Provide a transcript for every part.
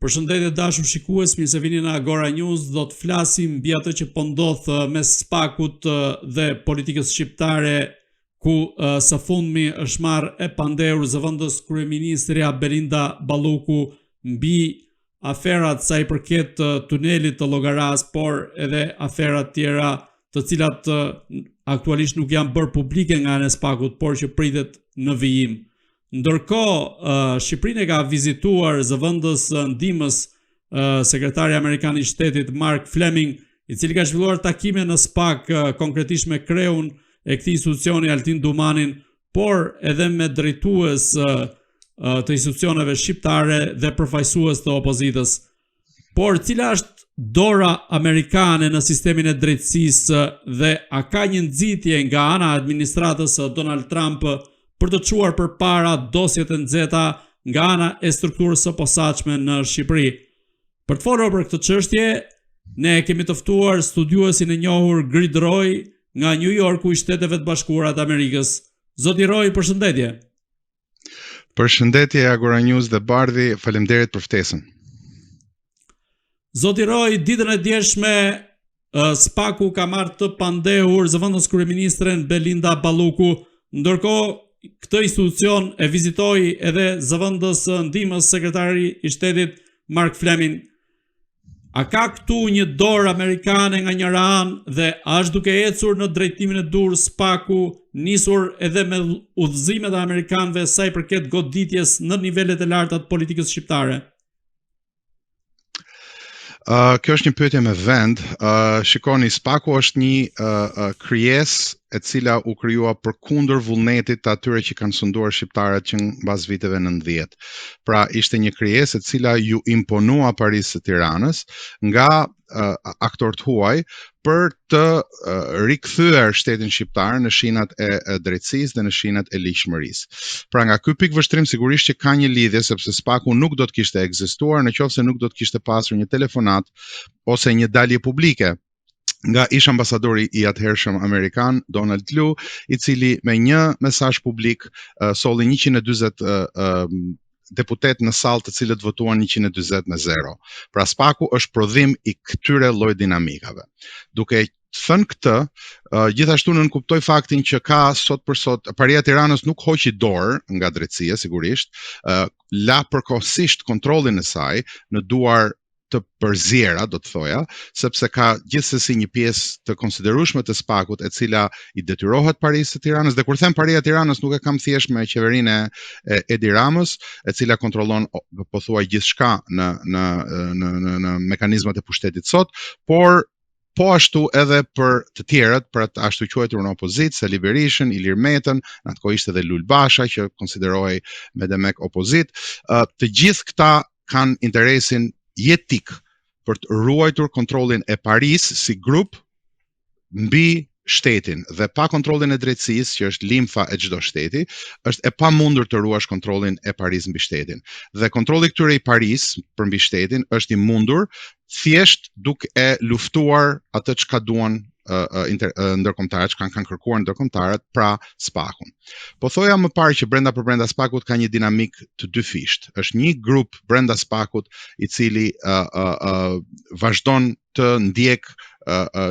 Përshëndetje të dashur shikues, mirë se vini në Agora News. Do të flasim mbi atë që po ndodh eh, mes SPAK-ut eh, dhe politikës shqiptare, ku eh, së fundmi është marrë e pandehur zëvendës kryeministrja Belinda Balluku mbi aferat sa i përket tunelit të Llogarasë, por edhe aferat tjera të cilat aktualisht nuk janë bërë publike nga ana e SPAK-ut, por që pritet në vijim. Ndërkohë, Shqipërinë e ka vizituar zëvendës ndihmës sekretari amerikan i shtetit Mark Fleming, i cili ka zhvilluar takime në SPAK konkretisht me kreun e këtij institucioni Altin Dumanin, por edhe me drejtues të institucioneve shqiptare dhe përfaqësues të opozitës. Por cila është dora amerikane në sistemin e drejtësisë dhe a ka një nxitje nga ana e administratës së Donald Trump për të çuar përpara dosjet e nxehta nga ana e strukturës së posaçme në Shqipëri? Për të folur për këtë çështje, ne kemi të ftuar studiuesin e njohur Grid Roy nga New Yorku i Shteteve të Bashkuara të Amerikës. Zoti Roy, përshëndetje. Përshëndetje Agora News dhe Bardhi, faleminderit për ftesën. Zoti Roy, ditën e djeshme SPAK-u ka marrë të pandehur zëvendës kryeministren Belinda Balluku, ndërkohë këtë institucion e vizitoi edhe zëvendës ndihmës sekretari i shtetit Mark Fleming. A ka këtu një dorë amerikane nga njëra anë dhe a është duke ecur në drejtimin e duhur SPAK-u, nisur edhe me udhëzimet e amerikanëve sa i përket goditjes në nivelet e larta të politikës shqiptare? Uh, kjo është një pyetje me vend. Uh, shikoni, SPAK-u është një uh, uh, krijesë e cila u krijua përkundër vullnetit të atyre që kanë sunduar shqiptarët që mbas viteve 90. Pra ishte një krijesë e cila iu imponua parisë së Tiranës nga uh, aktorë të huaj për të uh, rikthyer shtetin shqiptar në shinat e, e drejtësisë dhe në shinat e ligjshmërisë. Pra nga ky pikëvështrim sigurisht që ka një lidhje sepse SPAK-u nuk do të kishte ekzistuar në qoftë se nuk do të kishte pasur një telefonatë ose një dalje publike nga ish ambasadori i atëhershëm amerikan Donald Lu, i cili me një mesazh publik uh, solli 140 uh, uh, deputetë në sallë të cilët votuan 140 me 0. Pra SPAK-u është prodhim i këtyre lloj dinamikave. Duke thënë këtë, uh, gjithashtu nënkuptoj faktin që ka sot për sot paria e Tiranës nuk hoqi dorë nga drejtësia sigurisht, uh, la përkohësisht kontrollin e saj në duar të përziera, do të thoja, sepse ka gjithsesi një pjesë të konsiderueshme të SPAK-ut e cila i detyrohet parisë së Tiranës dhe kur them paria e Tiranës nuk e kam thjesht me qeverinë e Edi Ramës, e cila kontrollon pothuaj gjithçka në në në në në mekanizmat e pushtetit sot, por po ashtu edhe për të tjerët, për atë ashtuquajturën opozitë, Sali Berishën, Ilir Metën, në atë kohë ishte edhe Lul Basha që konsiderohej me demek opozitë, të gjithë këta kanë interesin jetik për të ruajtur kontrollin e parisë si grup mbi shtetin dhe pa kontrollin e drejtësisë, që është limfa e çdo shteti, është e pamundur të ruash kontrollin e parisë mbi shtetin. Dhe kontrolli këtyre i parisë përmbi shtetin është i mundur thjesht duke e luftuar atë çka duan ndërkombëtarët, çka kanë kërkuar ndërkombëtarët, pra SPAK-un. Po thoja më parë që brenda për brenda SPAK-ut ka një dinamikë të dyfishtë. Është një grup brenda SPAK-ut i cili uh, uh, uh, vazhdon të ndjekë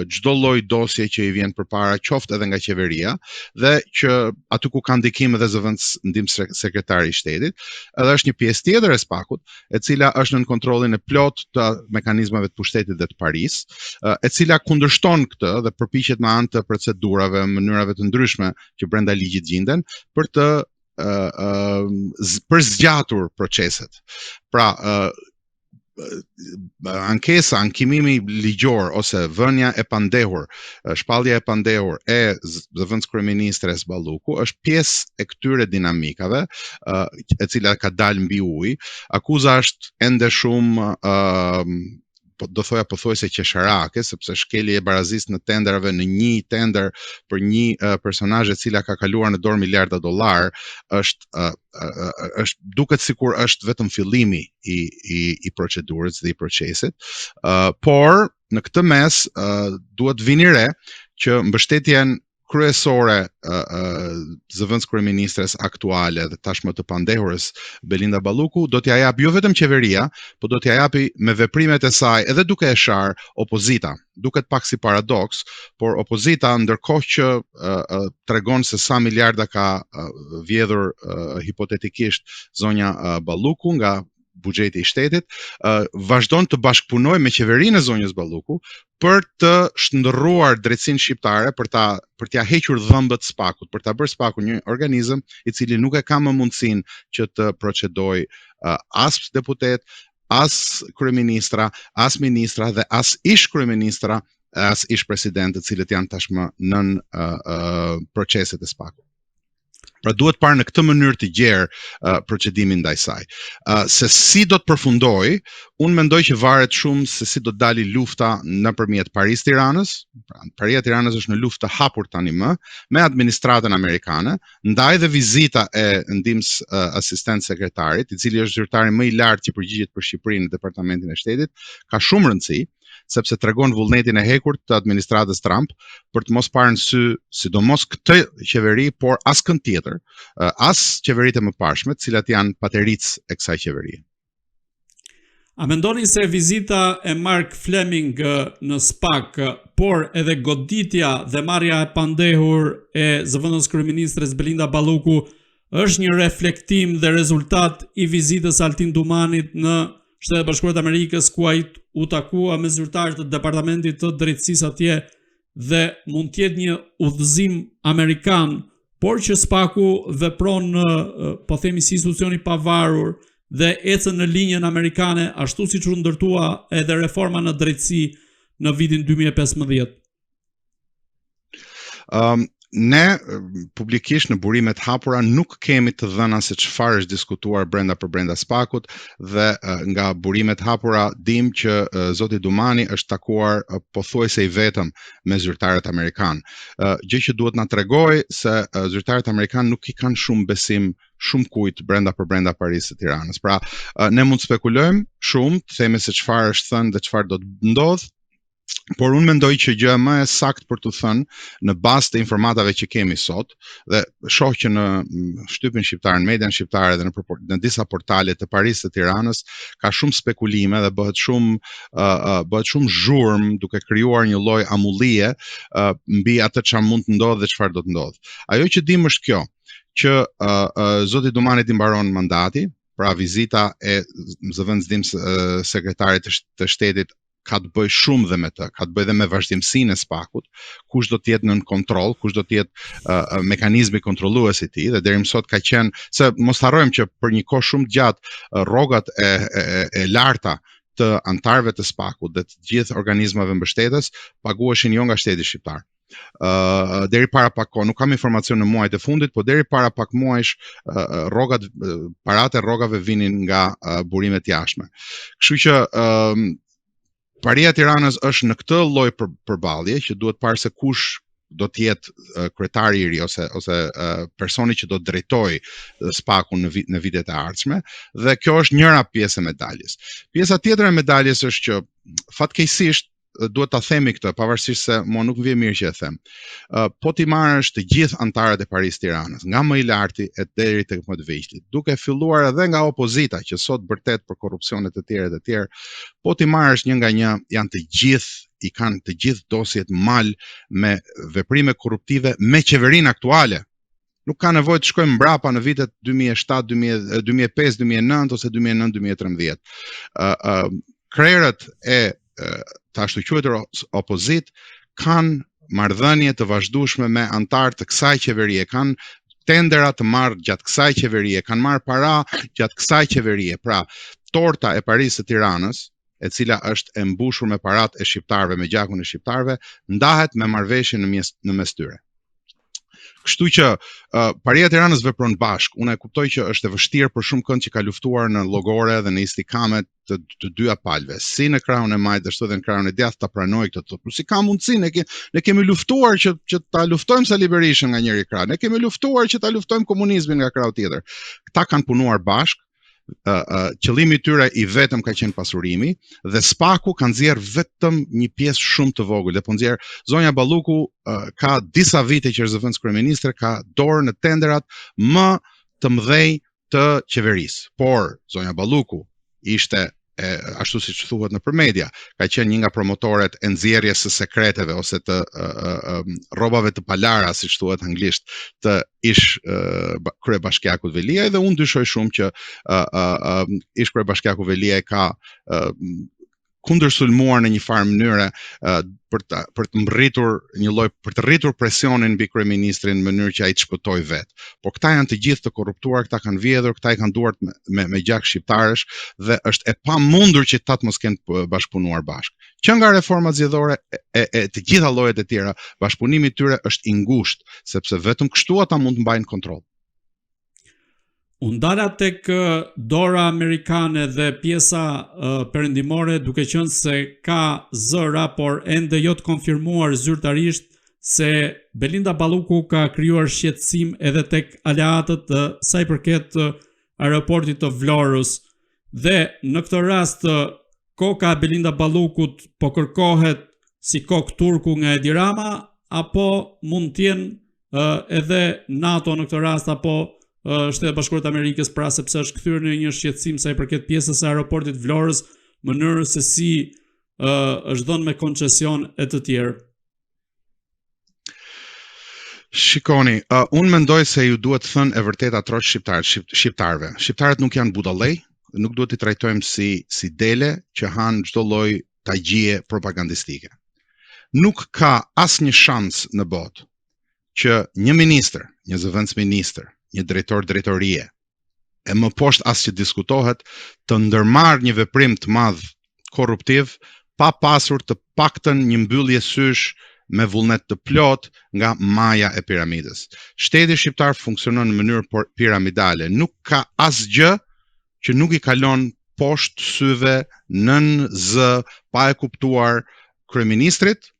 çdo lloj dosje që i vjen përpara, qoftë edhe nga qeveria, dhe që aty ku ka ndikim edhe zëvendës ndihmës sekretari i shtetit, edhe është një pjesë tjetër e SPAK-ut, e cila është nën kontrollin e plotë të mekanizmave të pushtetit dhe të parisë, e cila kundërshton këtë dhe përpiqet me anë të procedurave, mënyrave të ndryshme që brenda ligjit gjinden për të uh, uh, përzgjatur proceset. Pra, uh, ankesa, ankimimi ligjor ose vënia e pandehur, shpallja e pandehur e zëvendëskryeministres Balluku është pjesë e këtyre dinamikave, e cila ka dalë mbi ujë. Akuza është ende shumë po do thoja pothuajse qesharake, sepse shkelje e barazisë në tenderave në një tender për një uh, personazh e cila ka kaluar në dorë miliarda dollarë është uh, uh, është duket sikur është vetëm fillimi i i i procedurës dhe i procesit. Uh, por në këtë mes uh, duhet vini re që mbështetjen kryesore uh, uh, zëvendëskryeministres aktuale dhe tashmë të pandehurës Belinda Balluku do t'ia japë jo vetëm qeveria, po do t'ia japi me veprimet e saj edhe duke e sharë opozita. Duket pak si paradoks, por opozita ndërkohë që uh, uh, tregon se sa miliarda ka uh, vjedhur uh, hipotetikisht zonja uh, Balluku nga buxheti i shtetit, uh, vazhdon të bashkëpunojë me qeverinë e zonjës Balluku për të shndërruar drejtësinë shqiptare, për ta për t'ia hequr dhëmbët SPAK-ut, për ta bërë SPAK-un një organizëm i cili nuk e ka më mundësinë që të procedojë uh, as deputetë, as kryeministra, as ministra dhe as ish kryeministra, as ish presidentë, të cilët janë tashmë nën uh, uh, proceset e SPAK-ut. Pra duhet parë në këtë mënyrë të gjerë uh, procedimin ndaj saj. Uh, se si do të përfundojë, unë mendoj që varet shumë se si do të dali lufta nëpërmjet Parisë Tiranës. Pra, Paria e Tiranës është në luftë të hapur tani më me administratën amerikane, ndaj dhe vizita e ndihmës uh, asistent sekretarit, i cili është zyrtari më i lartë që përgjigjet për Shqipërinë në Departamentin e Shtetit, ka shumë rëndësi sepse tregon vullnetin e hekurt të administratës Trump për të mos parë në sy sidomos këtë qeveri, por askënd tjetër, as qeveritë e mëparshme, të cilat janë patericë e kësaj qeverie. A mendoni se vizita e Mark Fleming në SPAK, por edhe goditja dhe marrja e pandehur e zëvendëskryeministres Belinda Balluku është një reflektim dhe rezultat i vizitës Altin Dumanit në Shtetet e Bashkuara të Amerikës ku ai u takua me zyrtarë të Departamentit të Drejtësisë atje dhe mund të jetë një udhëzim amerikan, por që SPAK-u vepron në po themi si institucion i pavarur dhe ecën në linjën amerikane ashtu siç u ndërtua edhe reforma në drejtësi në vitin 2015. Um, ne publikisht në burime të hapura nuk kemi të dhëna se çfarë është diskutuar brenda për brenda SPAK-ut dhe nga burime të hapura dimë që zoti Dumani është takuar pothuajse i vetëm me zyrtarët amerikanë. Gjë që duhet na tregojë se zyrtarët amerikanë nuk i kanë shumë besim shumë kujt brenda për brenda Parisë së Tiranës. Pra, ne mund të spekulojmë shumë, të themi se çfarë është thënë dhe çfarë do të ndodhë, Por unë mendoj që gjëja më e saktë për t'u thënë në bazë të informatave që kemi sot dhe shoh që në shtypin shqiptar, në median shqiptare dhe në në disa portale të Parisë të Tiranës ka shumë spekulime dhe bëhet shumë uh, uh, bëhet shumë zhurmë duke krijuar një lloj amullie uh, mbi atë çfarë mund të ndodhë dhe çfarë do të ndodhë. Ajo që dimë është kjo, që uh, uh, zoti Dumanit i mbaron mandati, pra vizita e zëvendës sekretarit të shtetit ka të bëjë shumë dhe me të, ka të bëjë dhe me vazhdimësinë e SPAK-ut, kush do të jetë nën kontroll, kush do të jetë uh, mekanizmi kontrollues i tij dhe deri më sot ka qenë se mos harrojmë që për një kohë shumë të gjatë uh, rrogat e, e, e larta të anëtarëve të SPAK-ut dhe të gjithë organizmave mbështetës paguheshin jo nga shteti shqiptar. Uh, deri para pak kohë, nuk kam informacion në muajt e fundit, po deri para pak muajsh uh, rrogat uh, paratë e rrogave vinin nga uh, burime të jashtme. Kështu që uh, Paria e Tiranës është në këtë lloj për, përballje që duhet parë se kush do të jetë uh, kryetari i ri ose ose uh, personi që do të drejtojë SPAK-un në vit në vitet e ardhshme dhe kjo është njëra pjesë e medaljes. Pjesa tjetër e medaljes është që fatkeqësisht duhet ta themi këtë, pavarësisht se mua nuk më vjen mirë që e them. Uh, po t'i marrësh të gjithë anëtarët e Parisë Tiranës, nga më i larti e deri tek më të vegjlit, duke filluar edhe nga opozita që sot bërtet për korrupsione të tjera të tjera, po t'i marrësh një nga një, janë të gjithë i kanë të gjithë dosjet mal me veprime korruptive me qeverinë aktuale. Nuk ka nevojë të shkojmë mbrapa në vitet 2007, 2005, 2009 ose 2009, 2013. Ë uh, krerët e të ashtuquajtur opozitë kanë marrëdhënie të vazhdueshme me anëtarë të kësaj qeverie, kanë tendera të marrë gjatë kësaj qeverie, kanë marrë para gjatë kësaj qeverie. Pra, torta e Parisë së Tiranës, e cila është e mbushur me paratë e shqiptarëve, me gjakun e shqiptarëve, ndahet me marrëveshje në mes në mes tyre. Kështu që uh, Paria e Tiranës vepron bashkë. Unë e kuptoj që është e vështirë për shumë kënd që ka luftuar në llogore dhe në istikamet të, të dyja palëve, si në krahun e majtë ashtu edhe në krahun e djathtë ta pranojë këtë thotë. Po si ka mundësi ne, ke, ne kemi luftuar që që ta luftojmë Sali Berishën nga njëri krah. Ne kemi luftuar që ta luftojmë komunizmin nga krahu tjetër. Këta kanë punuar bashkë. Qëllimi i tyre i vetëm ka qenë pasurimi dhe Spaku ka nxjerr vetëm një pjesë shumë të vogël dhe po nxjerr zonja Balluku ka disa vite që është zëvendëskryeministre, ka dorë në tenderat më të mëdhenj të qeverisë. Por zonja Balluku ishte e, ashtu siç thuhet nëpër media, ka qenë një nga promotoret e nxjerrjes së sekreteve ose të e, e, rrobave të palara, siç thuhet anglisht, të ish e, kryebashkiakut Veliaj dhe unë dyshoj shumë që e, e, ish kryebashkiaku Veliaj ka e, kundërsulmuar në një farë mënyre uh, për të për të mbërritur një lloj për të rritur presionin mbi kryeministrin në mënyrë që ai të shpëtojë vetë. Por këta janë të gjithë të korruptuar, këta kanë vjedhur, këta i kanë duart me me, me gjak shqiptarësh dhe është e pamundur që këta të mos kenë bashkëpunuar bashkë. Që nga reforma zgjedhore e, e, e të gjitha llojet e tjera, bashkëpunimi i tyre është i ngushtë, sepse vetëm kështu ata mund të mbajnë kontroll. U ndala tek dora amerikane dhe pjesa perëndimore duke qenë se ka zëra, por ende jo të konfirmuar zyrtarisht se Belinda Balluku ka krijuar shqetësim edhe tek aleatët sa i përket aeroportit të Vlorës. Dhe në këtë rast koka e Belinda Ballukut po kërkohet si kokë turku nga Edi Rama apo mund të jenë edhe NATO në këtë rast apo Shtetet e Bashkuara të Amerikës pra sepse është kthyer në një shqetësim sa i përket pjesës së aeroportit Vlorës, mënyrës se si është dhënë me koncesion e të tjerë. Shikoni, uh, unë mendoj se ju duhet thënë e vërteta troç shqiptar, shqiptarëve. Shqiptarët nuk janë budallej, nuk duhet t'i trajtojmë si si dele që hanë çdo lloj tagjie propagandistike. Nuk ka asnjë shans në botë që një ministër, një zëvendësministër, një drejtor drejtorie, e më poshtë as që diskutohet, të ndërmarrë një veprim të madh korruptiv pa pasur të paktën një mbyllje sysh me vullnet të plotë nga maja e piramidës. Shteti shqiptar funksionon në mënyrë piramidale, nuk ka asgjë që nuk i kalon poshtë syve nën zë pa e kuptuar kryeministrit,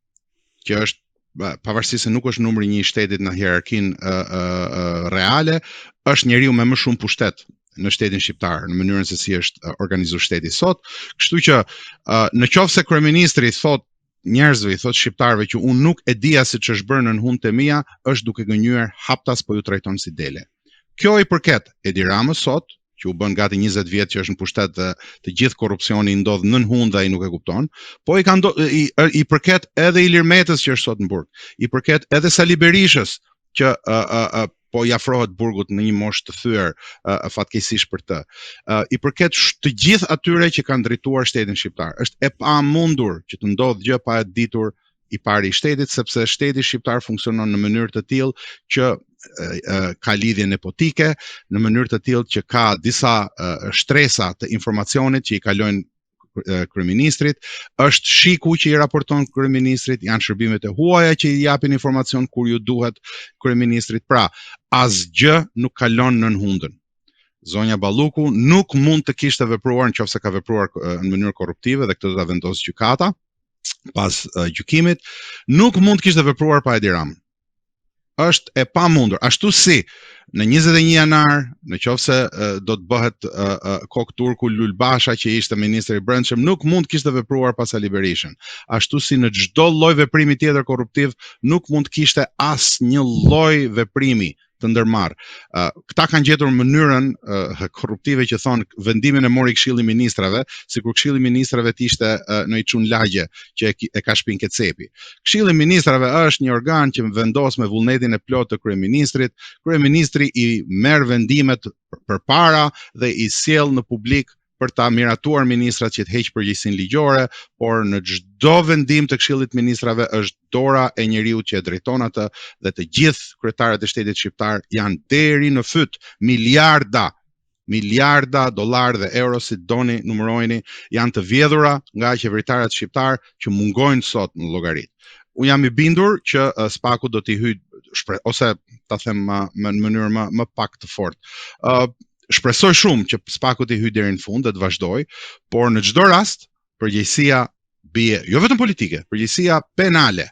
që është pavarësisht se nuk është numri një i shtetit në hierarkinë uh, uh, reale, është njeriu me më shumë pushtet në shtetin shqiptar, në mënyrën se si është organizuar shteti sot. Kështu që në qoftë se kryeministri thotë njerëzve, i thotë shqiptarëve që unë nuk e dija se ç'është bërë nën hundët e mia, është duke gënjyer haptas po ju trajton si dele. Kjo i përket Edi Ramës sot, që u bën gati 20 vjet që është në pushtet dhe të gjithë korrupsioni i ndodh nën hundë dhe ai nuk e kupton, po i ka ndo, i, i përket edhe Ilir Metës që është sot në burg, i përket edhe Sali Berishës që ë ë ë po i afrohet burgut në një moshë të thyer uh, fatkeqësisht për të. Uh, I përket të gjithë atyre që kanë drejtuar shtetin shqiptar. Është e pamundur që të ndodhë gjë pa e ditur i pari i shtetit, sepse shteti shqiptar funksionon në mënyrë të tillë që ka lidhje nepotike, në mënyrë të tillë që ka disa shtresa të informacionit që i kalojnë kryeministrit, është SHIK-u që i raporton kryeministrit, janë shërbimet e huaja që i japin informacion kur ju duhet kryeministrit. Pra, asgjë nuk kalon nën hundën. Zonja Balluku nuk mund të kishte vepruar në qoftë se ka vepruar në mënyrë korruptive dhe këtë do ta vendosë gjykata pas gjykimit, nuk mund të kishte vepruar pa Edi Ramën. Është e pamundur, ashtu si në 21 janar, në qoftë se do të bëhet kokë turku Lul Basha që ishte ministër i Brendshëm, nuk mund të kishte vepruar pa Sali Berishën. Ashtu si në çdo lloj veprimi tjetër korruptiv, nuk mund të kishte asnjë lloj veprimi të ndërmarrë. Uh, këta kanë gjetur mënyrën uh, korruptive që thonë vendimin e mori Këshilli i Ministrave, sikur Këshilli i Ministrave të ishte uh, ndonjë çun lagje që e, e ka shpinë ke cepi. Këshilli i Ministrave është një organ që vendos me vullnetin e plotë të kryeministrit. Kryeministri i merr vendimet përpara dhe i sjell në publik për ta miratuar ministrat që të heqë përgjegjësinë ligjore, por në çdo vendim të Këshillit të Ministrave është dora e njeriut që e drejton atë dhe të gjithë kryetarët e shtetit shqiptar janë deri në fyt miliarda miliarda dollarë dhe euro si doni numërojini janë të vjedhura nga qeveritarët shqiptarë që mungojnë sot në llogaritë. Unë jam i bindur që uh, Spaku do t'i hyjë shpre, ose ta them më, më në mënyrë më më pak të fortë. Ë uh, shpresoj shumë që Spaku t'i hyjë deri në fund dhe të vazhdojë, por në çdo rast përgjegjësia bie jo vetëm politike, përgjegjësia penale.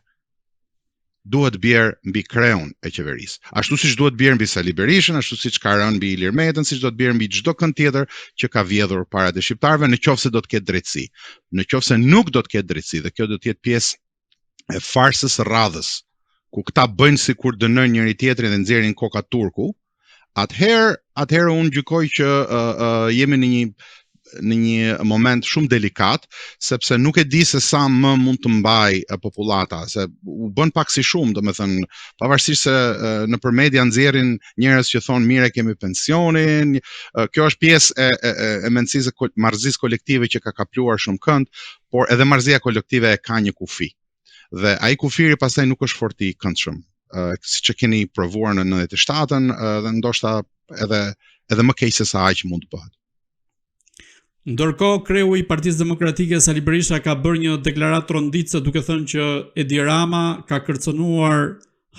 Duhet bjerë mbi kreun e qeverisë. Ashtu siç duhet bjerë mbi Sali Berishën, ashtu siç ka rënë mbi Ilir Metën, siç do të bjerë mbi çdo kënd tjetër që ka vjedhur paratë e shqiptarëve, në qoftë se do të ketë drejtësi. Në qoftë se nuk do të ketë drejtësi dhe kjo do të jetë pjesë e farsës së radhës, ku këta bëjnë sikur dënojnë njëri tjetrin dhe nxjerrin koka turku, atëherë atëherë unë gjykoj që uh, uh, jemi në një në një moment shumë delikat, sepse nuk e di se sa më mund të mbajë popullata, se u bën pak si shumë, domethënë, pavarësisht se nëpër media nxjerrin njerëz që thonë mirë e kemi pensionin, kjo është pjesë e e e, e mendësisë marrëzisë kolektive që ka kapluar shumë kënd, por edhe marrëzia kolektive e ka një kufi. Dhe ai kufiri pastaj nuk është fort i këndshëm, uh, siç e keni provuar në 97-ën uh, dhe ndoshta edhe edhe më keq se sa aq mund të bëhet. Ndërkohë, kreu i Partisë Demokratike Sali Berisha ka bërë një deklaratë tronditëse duke thënë që Edi Rama ka kërcënuar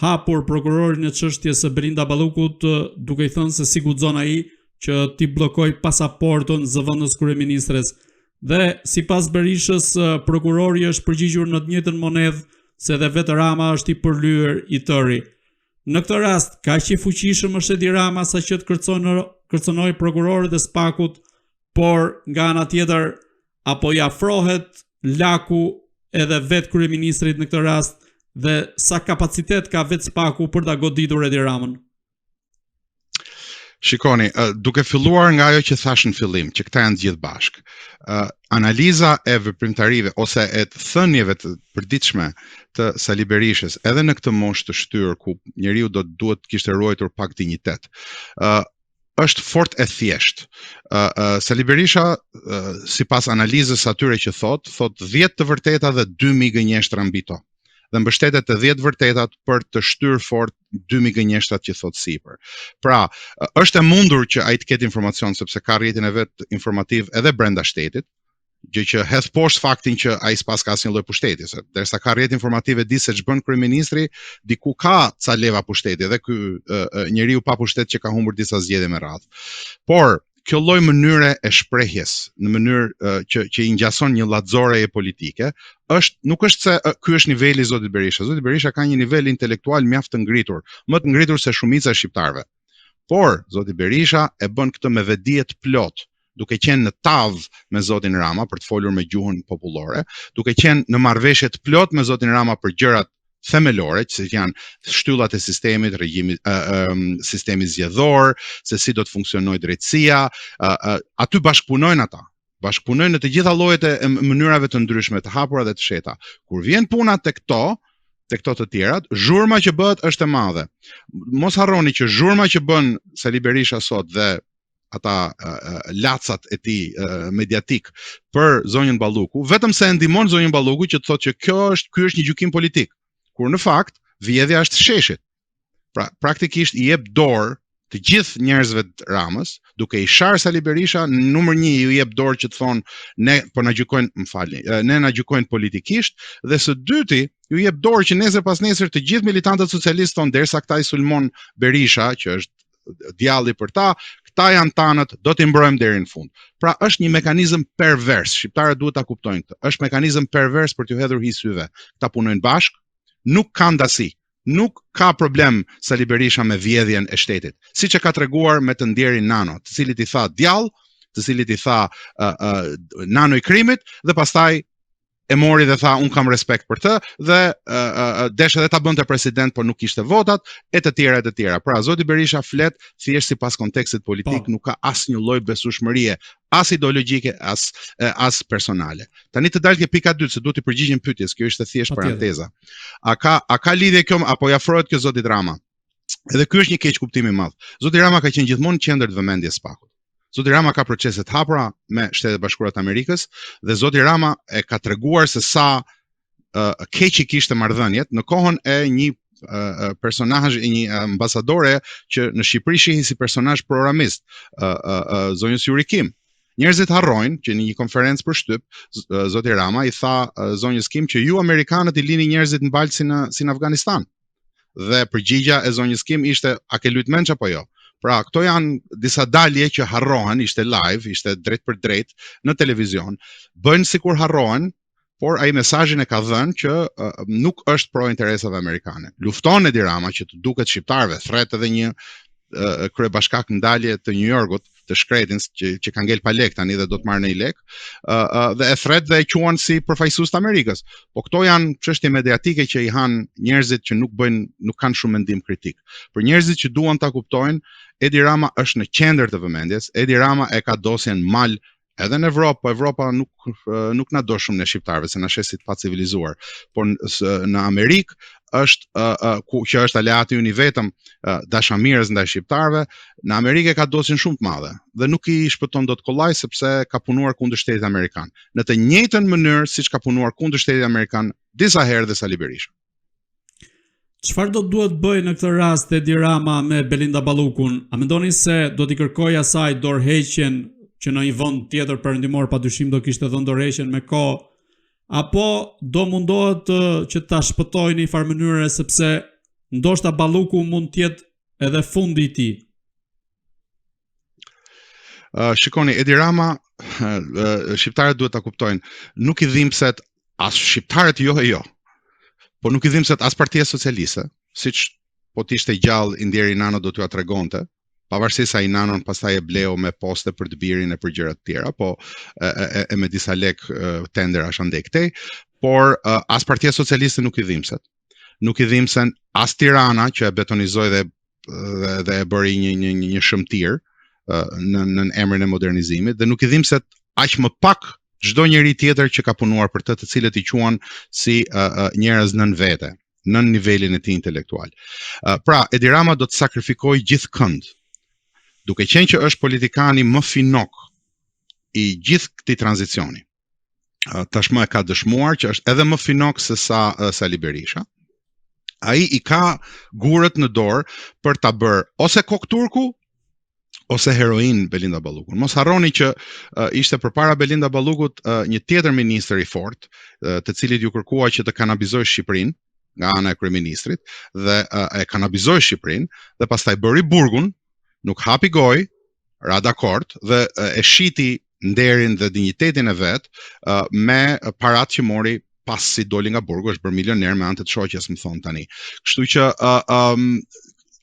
hapur prokurorin e çështjes së Belinda Ballukut duke i thënë se si guxon ai që t'i bllokojë pasaportën zëvendës kryeministres. Dhe sipas Berishës, prokurori është përgjigjur në të njëjtën monedhë se dhe vetë Rama është i përlyer i tëri. Në këtë rast, kaq i fuqishëm është Edi Rama sa që të kërcënojë kërcënojë prokurorët e SPAK-ut, por nga ana tjetër apo i afrohet laku edhe vetë kryeministrit në këtë rast dhe sa kapacitet ka vetë SPAK-u për ta goditur Edi Ramën? Shikoni, duke filluar nga ajo që thashë në fillim, që këta janë të gjithë bashkë. Analiza e veprimtarive ose e të thënieve të përditshme të Sali Berishës, edhe në këtë moshë të shtyrë ku njeriu do të duhet të kishte ruajtur pak dinjitet, është fort e thjeshtë. Uh, uh, Sali Berisha, uh, sipas analizës atyre që thotë, thotë 10 të vërteta dhe 2000 gënjeshtra mbi to. Dhe mbështetet te 10 vërtetat për të shtyrë fort 2000 gënjeshtrat që thotë sipër. Pra, është e mundur që ai të ketë informacion sepse ka rrjetin e vet informativ edhe brenda shtetit, gjë që hedh poshtë faktin që ai s'paska asnjë lloj pushteti, se derisa ka rrjet informativ e di se ç'bën kryeministri, diku ka ca leva pushteti dhe ky njeriu pa pushtet që ka humbur disa zgjedhje me radhë. Por kjo lloj mënyre e shprehjes në mënyrë që që i ngjason një llaxoreje politike, është nuk është se ky është niveli i zotit Berisha. Zoti Berisha ka një nivel intelektual mjaft të ngritur, më të ngritur se shumica e shqiptarëve. Por zoti Berisha e bën këtë me vetëdije të plotë, duke qenë në tavë me zotin Rama për të folur me gjuhën popullore, duke qenë në marrëveshje të plotë me zotin Rama për gjërat themelore, që janë shtyllat e sistemit, regjimi, ë, ë, sistemi zgjedhor, se si do të funksionojë drejtësia, ë, ë, aty bashkëpunojnë ata. Bashkëpunojnë në të gjitha llojet e mënyrave të ndryshme, të hapura dhe të fshehta. Kur vjen puna tek këto, tek këto të tjerat, zhurma që bëhet është e madhe. Mos harroni që zhurma që bën Sali Berisha sot dhe ata lacat e tij mediatik për zonjën Balluku, vetëm se e ndihmon zonjën Balluku që të thotë që kjo është ky është një gjykim politik, kur në fakt vjedhja është sheshit. Pra praktikisht i jep dorë të gjithë njerëzve të Ramës, duke i sharë Sali Berisha, numër një ju jep dorë që të thonë ne po na gjykojnë, më falni, ne na gjykojnë politikisht dhe së dyti ju jep dorë që nesër pas nesër të gjithë militantët socialistë thonë derisa këta i sulmon Berisha, që është djalli për ta, këta janë tanët, do t'i mbrojmë deri në fund. Pra është një mekanizëm pervers, shqiptarët duhet ta kuptojnë këtë. Është mekanizëm pervers për t'ju hedhur hi syve. Këta punojnë bashkë, nuk ka ndasi. Nuk ka problem Sali Berisha me vjedhjen e shtetit, siç e ka treguar me të ndjerin Nano, të cilit i tha djall, të cilit i tha uh, uh, Nano i krimit dhe pastaj e mori dhe tha unë kam respekt për të dhe uh, uh, desh edhe ta bënte president por nuk kishte votat e të tjera e të tjera. Pra zoti Berisha flet thjesht sipas kontekstit politik, po. nuk ka asnjë lloj besueshmërie, as ideologjike, as as personale. Tani të dal ke pika 2 se duhet t'i përgjigjem pyetjes, kjo ishte thjesht paranteza. A ka a ka lidhje kjo apo i afrohet kjo zotit Rama? Edhe ky është një keqkuptim i madh. Zoti Rama ka qenë gjithmonë në qendër të vëmendjes së SPAK-ut. Zoti Rama ka procese të hapura me Shtetet e Bashkuara të Amerikës dhe zoti Rama e ka treguar se sa uh, keq i kishte marrëdhëniet në kohën e një uh, personazh e një ambasadore që në Shqipëri shihej si personazh pro-ramist, uh, uh, uh, zonjës Yuri Kim. Njerëzit harrojnë që në një konferencë për shtyp, zoti Rama i tha zonjës Kim që ju amerikanët i lini njerëzit në baltë si në si në Afganistan. Dhe përgjigja e zonjës Kim ishte a ke lujt mendsh apo jo? Pra, këto janë disa dalje që harrohen, ishte live, ishte drejtpërdrejt në televizion, bëjnë sikur harrohen, Por ai mesazhin e ka dhënë që uh, nuk është pro interesave amerikane. Lufton Edi Rama që të duket shqiptarëve, thërret edhe një uh, kryebashkak në dalje të New Yorkut, të shkretin që që ka ngel pa lek tani dhe do të marrë një lek, ë uh, uh, dhe e thërret dhe e quan si përfaqësues të Amerikës. Po këto janë çështje mediatike që i han njerëzit që nuk bëjnë, nuk kanë shumë mendim kritik. Për njerëzit që duan ta kuptojnë, Edi Rama është në qendër të vëmendjes. Edi Rama e ka dosjen mal edhe në Evropë, po Evropa nuk nuk na do shumë ne shqiptarëve, se na sheh si të pacivilizuar. Por në Amerikë është uh, uh, ku që është aleati ynë i vetëm uh, dashamirës ndaj shqiptarëve, në Amerikë e ka dosjen shumë të madhe dhe nuk i shpëton dot kollaj sepse ka punuar kundër shtetit amerikan. Në të njëjtën mënyrë siç ka punuar kundër shtetit amerikan disa herë dhe Sali Berisha. Çfarë do të duhet bëjë në këtë rast Edi Rama me Belinda Ballukun? A mendoni se do t'i kërkojë asaj dorëheqjen që në një vend tjetër perëndimor padyshim do kishte dhënë dorëheqjen me kohë, apo do mundohet të, që ta shpëtojë në një farë mënyre sepse ndoshta Balluku mund të jetë edhe fundi i tij. Uh, shikoni, Edi Rama, uh, shqiptarët duhet ta kuptojnë, nuk i dhimbset as shqiptarët jo e jo, po nuk i dhimbset as Partia Socialiste, siç po të ishte gjallë i ndjeri Nano do t'jua tregonte, pavarësisht se ai Nanon pastaj e bleu me poste për të birin e për gjëra të tjera, po e, e, e me disa lek tenderash andej këtej, por as Partia Socialiste nuk i dhimbset. Nuk i dhimbsen as Tirana që e betonizoi dhe dhe, dhe e bëri një një një, një shëmtirë në në emrin e modernizimit dhe nuk i dhimbset aq më pak çdo njeri tjetër që ka punuar për të, të cilët i quan si uh, uh, njerëz nën vete, nën nivelin e tij intelektual. Uh, pra, Edi Rama do të sakrifikojë gjithkënd. Duke qenë që është politikani më finok i gjithë këtij tranzicioni. Uh, tashmë e ka dëshmuar që është edhe më finok se sa uh, Sali Berisha. Ai i ka gurët në dorë për ta bërë ose kokë turku ose heroinë Belinda Ballukun. Mos harroni që uh, ishte përpara Belinda Ballukut uh, një tjetër ministër i fortë, uh, të cilit iu kërkua që të kanabizojë Shqipërinë nga ana e kryeministrit dhe uh, e kanabizoi Shqipërinë dhe pastaj bëri burgun, nuk hapi gojë, ra dakord dhe uh, e shiti nderin dhe dinjitetin e vet uh, me paratë që mori pasi doli nga burgu, është bërë milioner me anë të shoqes, më thonë tani. Kështu që uh, um,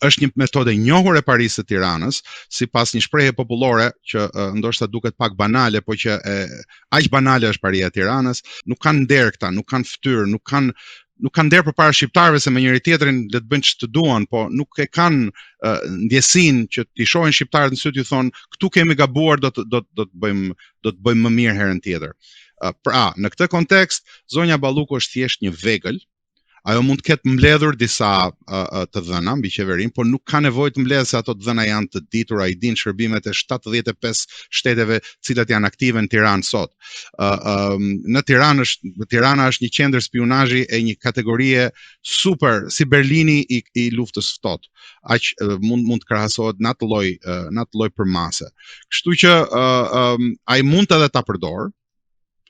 është një metodë e njohur e parisë së Tiranës, sipas një shprehje popullore që uh, ndoshta duket pak banale, po që e, aq banale është paria e Tiranës, nuk kanë nder këta, nuk kanë fytyrë, nuk kanë nuk kanë nder përpara shqiptarëve se me njëri tjetrin le të bëjnë ç'të duan, po nuk e kanë uh, ndjesinë që t'i shohin shqiptarët në sy t'ju thonë këtu kemi gabuar do të do të do të bëjmë do të bëjmë më mirë herën tjetër. Uh, pra, në këtë kontekst, zonja Balluku është thjesht një vegël Ajo mund të ketë mbledhur disa uh, të dhëna mbi qeverinë, por nuk ka nevojë të mbledhë se ato të dhëna janë të ditura, i dinë shërbimet e 75 shteteve të cilat janë aktive në Tiranë sot. Uh, um, në Tiranë është Tirana është një qendër spiunazhi e një kategorie super si Berlini i, i luftës së ftohtë. Aq uh, mund mund të krahasohet në atë lloj uh, në atë lloj përmase. Kështu që uh, um, ai mund edhe ta përdorë,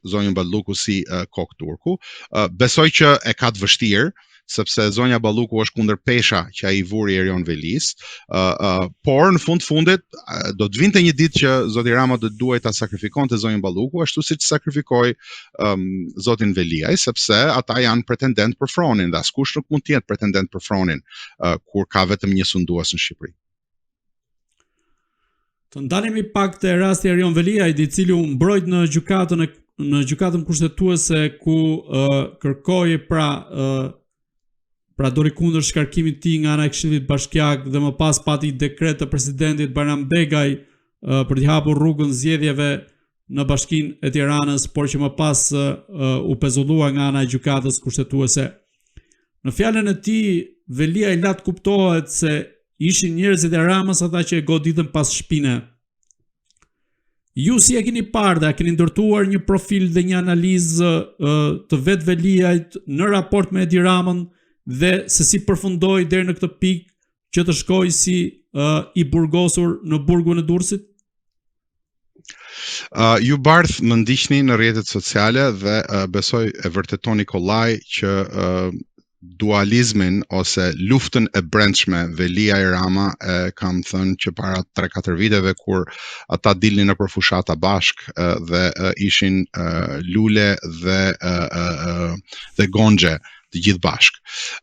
zonjën Balluku si uh, kokë turku. Uh, besoj që e ka të vështirë, sepse zonja Balluku është kundërpesha që ai i vuri Erion Velisë, uh, uh, por në fund fundit uh, do të vinte një ditë që zoti Rama do të duhej ta sakrifikonte zonjën Balluku, ashtu siç sakrifikoi um, zotin Veliaj, sepse ata janë pretendentë për fronin dhe askush nuk mund të jetë pretendent për fronin uh, kur ka vetëm një sundues në Shqipëri. Të ndalemi pak te rasti Erion Veliajt, i cili u mbrojt në gjykatën e në gjykatën kushtetuese ku uh, kërkoi pra uh, pra doli kundër shkarkimit të tij nga ana e Këshillit Bashkiak dhe më pas pati dekret të presidentit Bajram Begaj uh, për t'i hapur rrugën zgjedhjeve në Bashkinë e Tiranës, por që më pas uh, u pezullua nga ana e gjykatës kushtetuese. Në fjalën e tij, Veliaj la të kuptohet se ishin njerëzit e Ramës ata që e goditën pas shpine. Ju si e keni parë dhe a keni ndërtuar një profil dhe një analizë të vetë Veliajt në raport me Edi Ramën dhe se si përfundoi deri në këtë pikë që të shkojë si uh, i burgosur në burgun e Durrësit? Uh, ju Bardh më ndiqni në rrjetet sociale dhe uh, besoj e vërtetoni kollaj që uh, dualizmin ose luftën e brendshme Veliaj Rama e kam thënë që para 3-4 viteve kur ata dilnin nëpër fushata bashkë dhe ishin lule dhe dhe gonxhe të gjithë bashkë.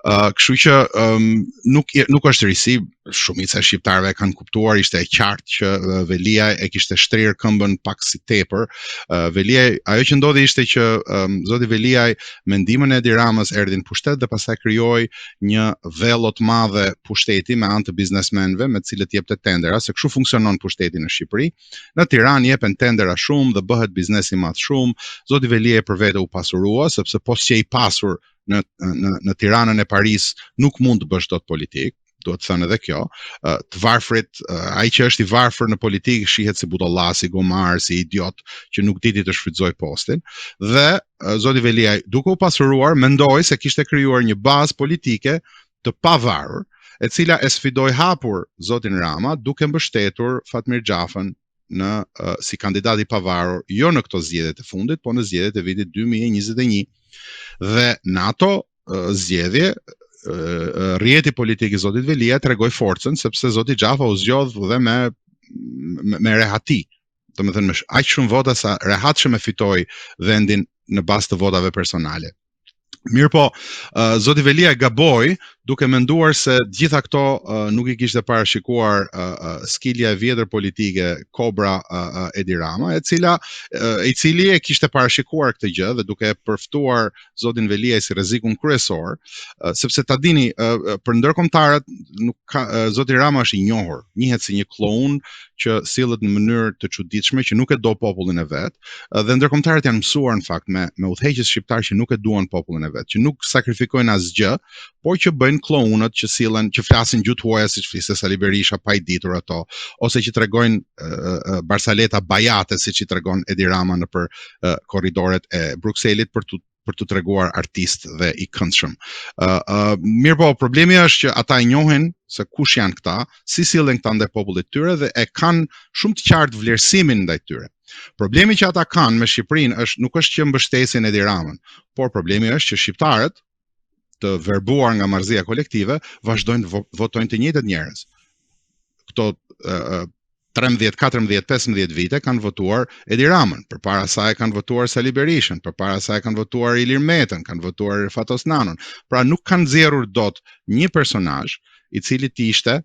Uh, kështu që um, nuk nuk është risi, shumica e shqiptarëve e kanë kuptuar, ishte e qartë që Veliaj e kishte shtrirë këmbën pak si tepër. Uh, Veliaj, ajo që ndodhi ishte që um, zoti Veliaj me ndihmën e Edi Ramës erdhi në pushtet dhe pastaj krijoi një vello të madhe pushteti me anë të biznesmenëve me të cilët jepte tendera, se kështu funksionon pushteti në Shqipëri. Në Tiranë jepen tendera shumë dhe bëhet biznes i madh shumë. Zoti Veliaj për vete u pasurua sepse po s'qe i pasur në në në Tiranën e parisë nuk mund të bësh dot politikë duhet thënë edhe kjo, të varfrit, ai që është i varfër në politikë shihet si budalla, si gomar, si idiot që nuk diti të shfrytëzojë postin. Dhe zoti Veliaj, duke u pasuruar, mendoi se kishte krijuar një bazë politike të pavarur, e cila e sfidoi hapur zotin Rama duke mbështetur Fatmir Xhafën në uh, si kandidat i pavarur jo në këto zgjedhjet e fundit, po në zgjedhjet e vitit 2021. Dhe në ato uh, zgjedhje uh, rrjeti politik i zotit Veliaj tregoi forcën sepse zoti Xhafa u zgjodh dhe me me, me rehati, domethënë me aq shumë vota sa rehatshëm e fitoi vendin në bazë të votave personale. Mirëpo, uh, zoti Veliaj gaboi duke menduar se të gjitha këto uh, nuk i kishte parashikuar uh, uh, skilja e vjetër politike Kobra uh, uh, Edi Rama, e cila uh, i cili e kishte parashikuar këtë gjë dhe duke e përftuar zotin Veliaj si rrezikun kryesor, uh, sepse ta dini uh, për ndërkombëtarët nuk ka uh, zoti Rama është i njohur, njihet si një kloun që sillet në mënyrë të çuditshme, që nuk e do popullin e vet, dhe ndërkombëtarët janë mësuar në fakt me me udhëheqës shqiptarë që nuk e duan popullin e vet, që nuk sakrifikojnë asgjë, por që bëjnë klounët që sillen, që flasin gjuhë të huaja siç fliste Sali Berisha pa i ditur ato, ose që tregojnë uh, barsaleta bajate siç i tregon Edi Rama nëpër uh, korridoret e Brukselit për t'u për t'u treguar artist dhe i këndshëm. Uh, uh, mirëpo, problemi është që ata e njohin se kush janë këta, si sillen këta ndaj popullit të tyre dhe e kanë shumë të qartë vlerësimin ndaj tyre. Problemi që ata kanë me Shqipërinë është nuk është që mbështesin Edi Ramën, por problemi është që shqiptarët të verbuar nga marrëzia kolektive vazhdojnë të votojnë të njëjtët njerëz. Këto uh, 13, 14, 15 vite kanë votuar Edi Ramën, përpara saj kanë votuar Sali Berishën, përpara saj kanë votuar Ilir Metën, kanë votuar Fatos Nanon. Pra nuk kanë nxjerrur dot një personazh i cili të ishte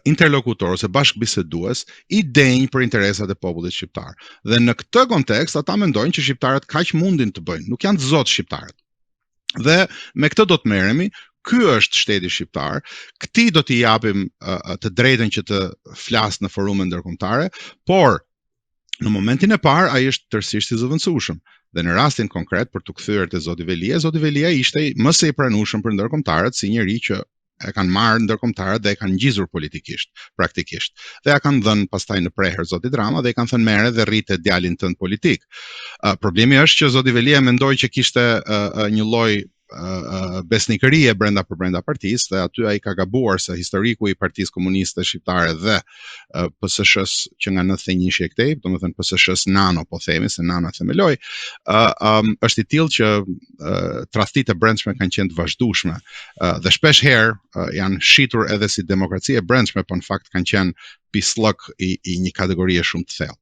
interlokutor ose bashkëbisedues i denjë për interesat e popullit shqiptar. Dhe në këtë kontekst ata mendojnë që shqiptarët kaq mundin të bëjnë, nuk janë të zotë shqiptarët. Dhe me këtë do të merremi, ky është shteti shqiptar, këtij do t'i japim uh, të drejtën që të flasë në forume ndërkombëtare, por në momentin e parë ai është tërësisht i zëvendësueshëm. Dhe në rastin konkret për t'u kthyer te zoti Veliaj, zoti Veliaj ishte më se i pranueshëm për ndërkombëtarët si njeri që e kanë marrë ndërkombëtarët dhe e kanë ngjizur politikisht, praktikisht. Dhe ia kanë dhënë pastaj në prehër zotit Rama dhe i kanë thënë merre dhe rrite djalin tënd politik. Uh, problemi është që zoti Veliaj mendoi që kishte uh, uh, një lloj uh, besnikërie brenda për brenda partisë dhe aty ai ka gabuar se historiku i Partisë Komuniste Shqiptare dhe uh, PSSH-s që nga 91-shi e këtej, domethënë PSSH-s Nano po themi se Nano e themeloi, uh, um, është i tillë që uh, tradhtitë e brendshme kanë qenë të vazhdueshme uh, dhe shpesh herë uh, janë shitur edhe si demokraci e brendshme, po në fakt kanë qenë pisllëk i, i një kategorie shumë të thellë.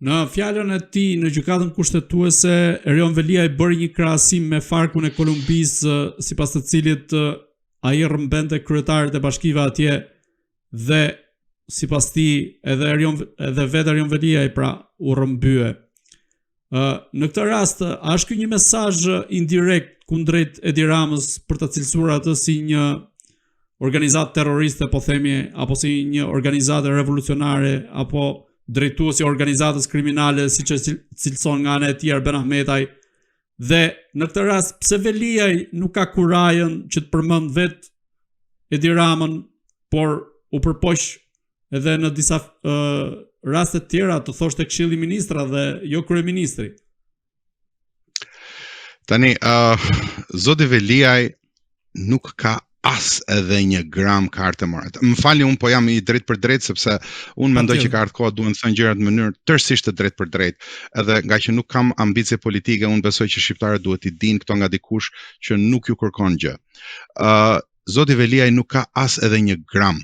Në fjalën e tij në gjykatën kushtetuese, Erion Veliaj bëri një krahasim me Farkun e Kolumbisë, sipas të cilit ai rrëmbente kryetarët e bashkive atje dhe sipas tij edhe Erion edhe vetë Erion Veliaj pra u rrëmbye. Ë në këtë rast, a është ky një mesazh indirekt kundrejt Edi Ramës për ta cilësuar atë si një organizatë terroriste, po themi, apo si një organizatë revolucionare apo drejtues i organizatës kriminale, siç e cilëson nga ana e tij Arben Ahmetaj. Dhe në këtë rast, pse Veliaj nuk ka kurajën që të përmend vetë Edi Ramën, por u përpoq edhe në disa uh, raste të tjera të thoshte Këshilli i Ministrave dhe jo kryeministri. Tani, uh, zoti Veliaj nuk ka As edhe një gram karte morale. Më falni, unë po jam i drejtpërdrejtë sepse unë mendoj që ka ardhur koha duhen thënë gjërat në mënyrë tërësisht të drejtpërdrejtë. Edhe ngaqë nuk kam ambicie politike, unë besoj që shqiptarët duhet t'i dinë këto nga dikush që nuk ju kërkon gjë. Ë uh, Zoti Veliaj nuk ka as edhe një gram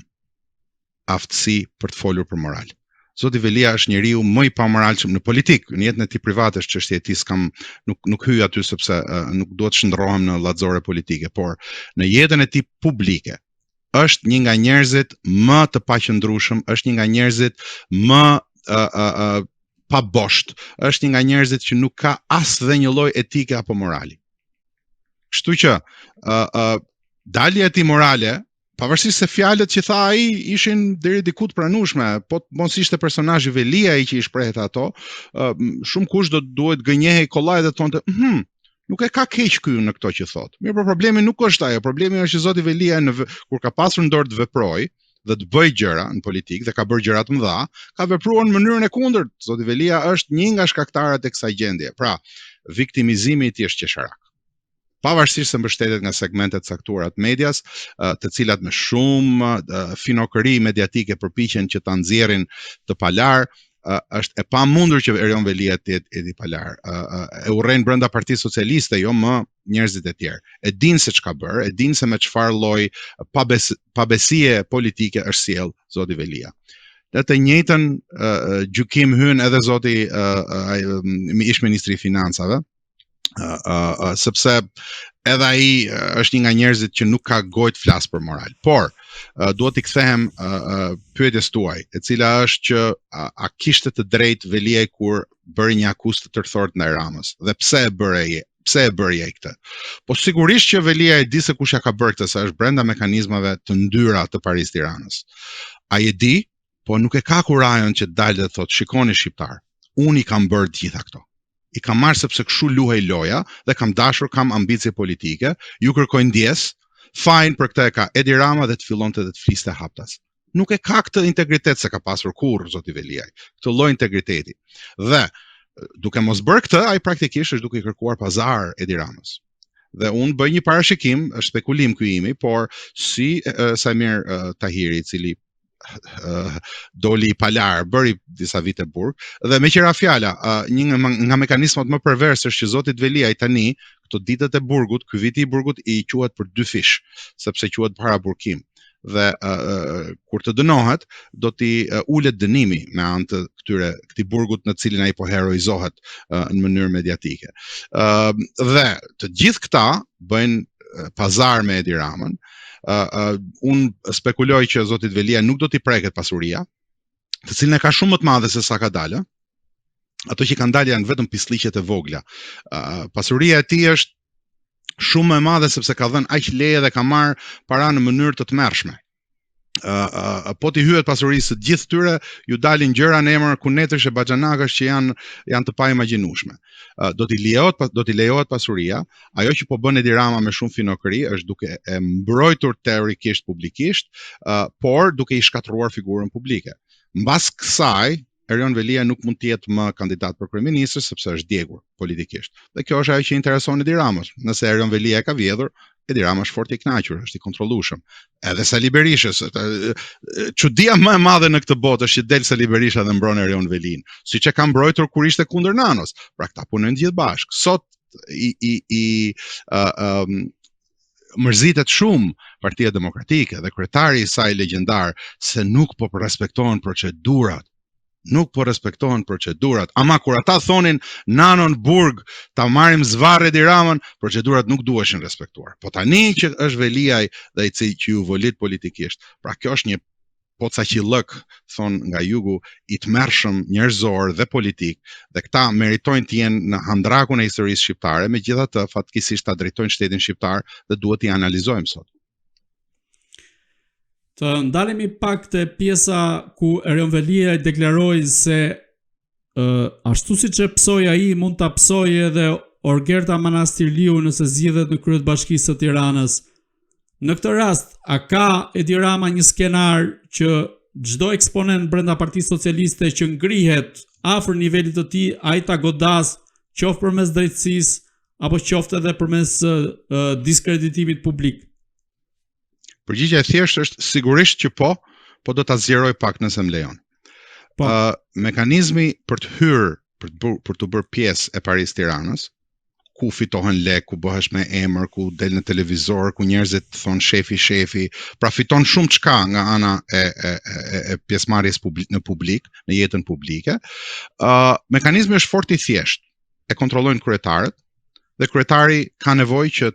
aftësi për të folur për moral. Zoti Veliaj është njeriu më i pamoralshëm në politikë, në jetën e tij private është çështje e tij, s'kam nuk nuk hyj aty sepse uh, nuk dua të shndërrohem në llaxore politike, por në jetën e tij publike është një nga njerëzit më të paqëndrueshëm, është një nga njerëzit më uh, uh, uh, pa bosht, është një nga njerëzit që nuk ka as dhe një lloj etike apo morali. Kështu që uh, uh, dalja e tij morale pavarësisht se fjalët që tha ai ishin deri diku të pranueshme, po të mos ishte personazhi Veliaj që i shprehte ato, shumë kush do të duhet gënjehej kollaj dhe thonte, "Hm, nuk e ka keq ky në këto që thotë." Mirëpo problemi nuk është ajo, problemi është që zoti Veliaj në kur ka pasur në dorë të veprojë dhe të bëjë gjëra në politikë dhe ka bërë gjëra të mëdha, ka vepruar në mënyrën e kundërt. Zoti Veliaj është një nga shkaktarët e kësaj gjendje. Pra, viktimizimi i tij është qesharak. pavarësisht se mbështetet nga segmente të caktuara të medias, të cilat me shumë finokëri mediatike përpiqen që ta nxjerrin të palarë, është e pamundur që Erion Veliaj të jetë i palarë. E urrejnë brenda Partisë Socialiste, jo më njerëzit e tjerë. E dinë se ç'ka bërë, e dinë se me çfarë lloj pabes, pabesie politike është sjellë zoti Veliaj. Në të njëjtën gjykim hyn edhe zoti uh, ish ministri i financave, uh, uh, uh, sepse edhe ai është një nga njerëzit që nuk ka gojë të flasë për moral. Por, uh, dua t'i kthehem uh, uh, pyetjes tuaj, e cila është që a, a kishte të drejtë Veliaj kur bëri një akuzë të tërthortë ndaj Ramës dhe pse e bëri ai? Pse e bëri ai këtë? Po sigurisht që Veliaj e di se kush ja ka bërë këtë, se është brenda mekanizmave të ndyra të Paris Tiranës. Ai e di, po nuk e ka kurajon që të dalë dhe të thotë, shikoni shqiptarë, unë i kam bërë të gjitha këto. I kam marrë sepse kështu luhej loja dhe kam dashur, kam ambicie politike, ju kërkoj ndjesë, fajin për këtë e ka Edi Rama dhe të fillonte dhe të fliste haptas. Nuk e ka këtë integritet s'e ka pasur kurrë zoti Veliaj, këtë lloj integriteti. Dhe duke mos bërë këtë, ai praktikisht është duke i kërkuar pazar Edi Ramës. Dhe unë bëj një parashikim, është spekulim ky imi, por si Saimir Tahiri, i cili doli i palarë, bëri disa vite burg dhe meqë ra fjala, një nga, nga mekanizmat më pervers është që zotit Veliaj tani, këto ditët e burgut, ky viti i burgut i quhet për dyfish, sepse quhet paraburgim dhe uh, kur të dënohet do t'i uh, ulet dënimi me anë të këtyre këtij burgut në të cilin ai po heroizohet uh, në mënyrë mediatike. Uh, dhe të gjithë këta bëjnë pazar me Edi Ramën, uh, uh, unë spekuloj që zotit Veliaj nuk do t'i preket pasuria, të cilën e ka shumë më të madhe se sa ka dalë. Ato që kanë dalë janë vetëm pislliqet e vogla. Uh, pasuria e tij është shumë më e madhe sepse ka dhënë aq leje dhe ka marrë para në mënyrë të tmerrshme uh, po t'i hyhet pasurisë së gjithë tyre, ju dalin gjëra në emër kunetësh e baxhanakësh që janë janë të paimagjinueshme. Uh, do t'i lejohet do t'i lejohet pasuria, ajo që po bën Edi Rama me shumë finokëri është duke e mbrojtur teorikisht publikisht, uh, por duke i shkatërruar figurën publike. Mbas kësaj, Erion Veliaj nuk mund të jetë më kandidat për kryeministër sepse është djegur politikisht. Dhe kjo është ajo që intereson Edi Ramës. Nëse Erion Veliaj ka vjedhur, Edi Rama është fort i kënaqur, është i kontrollueshëm. Edhe Sali Berishës, çudia më e madhe në këtë botë është që del Sali Berisha dhe mbron Erion Velinë, siç e ka mbrojtur kur ishte kundër Nanos. Pra këta punojnë të gjithë bashkë. Sot i i i uh, um, mërzitet shumë Partia Demokratike dhe kryetari i saj legjendar se nuk po respektohen procedurat. Nuk po respektohen procedurat. Ama kur ata thonin Nano në burg, ta marrim zvarrë Edi Ramën, procedurat nuk duheshin respektuar. Po tani që është Veliaj dhe i cili që ju volit politikisht. Pra kjo është një pocaqillëk, thonë nga jugu, i tmerrshëm njerëzor dhe politik, dhe këta meritojnë të jenë në handrakun e historisë shqiptare, megjithatë fatkeqësisht ta drejtojnë shtetin shqiptar dhe duhet t'i analizojmë sot. Të ndalemi pak te pjesa ku Erion Veliaj deklaroi se uh, ashtu siç e pësoi ai, mund ta pësojë edhe Orgerta Manastirliu nëse zgjidhet në krye të Bashkisë së Tiranës. Në këtë rast, a ka Edi Rama një skenar që çdo eksponent brenda Partisë Socialiste që ngrihet afër nivelit të tij, ai ta godasë qoftë përmes drejtësisë apo qoftë edhe përmes uh, diskreditimit publik? Përgjigja e thjeshtë është sigurisht që po, po do ta zgjeroj pak nëse më lejon. Po. Uh, mekanizmi për të hyrë, për të bërë, për t'u bërë pjesë e Parisë Tiranës, ku fitohen lek, ku bëhesh me emër, ku del në televizor, ku njerëzit thonë shefi, shefi, pra fiton shumë çka nga ana e, e, e, e pjesëmarrjes publik, në publik, në jetën publike. Uh, mekanizmi është fort i thjeshtë. E kontrollojnë kryetarët dhe kryetari ka nevojë që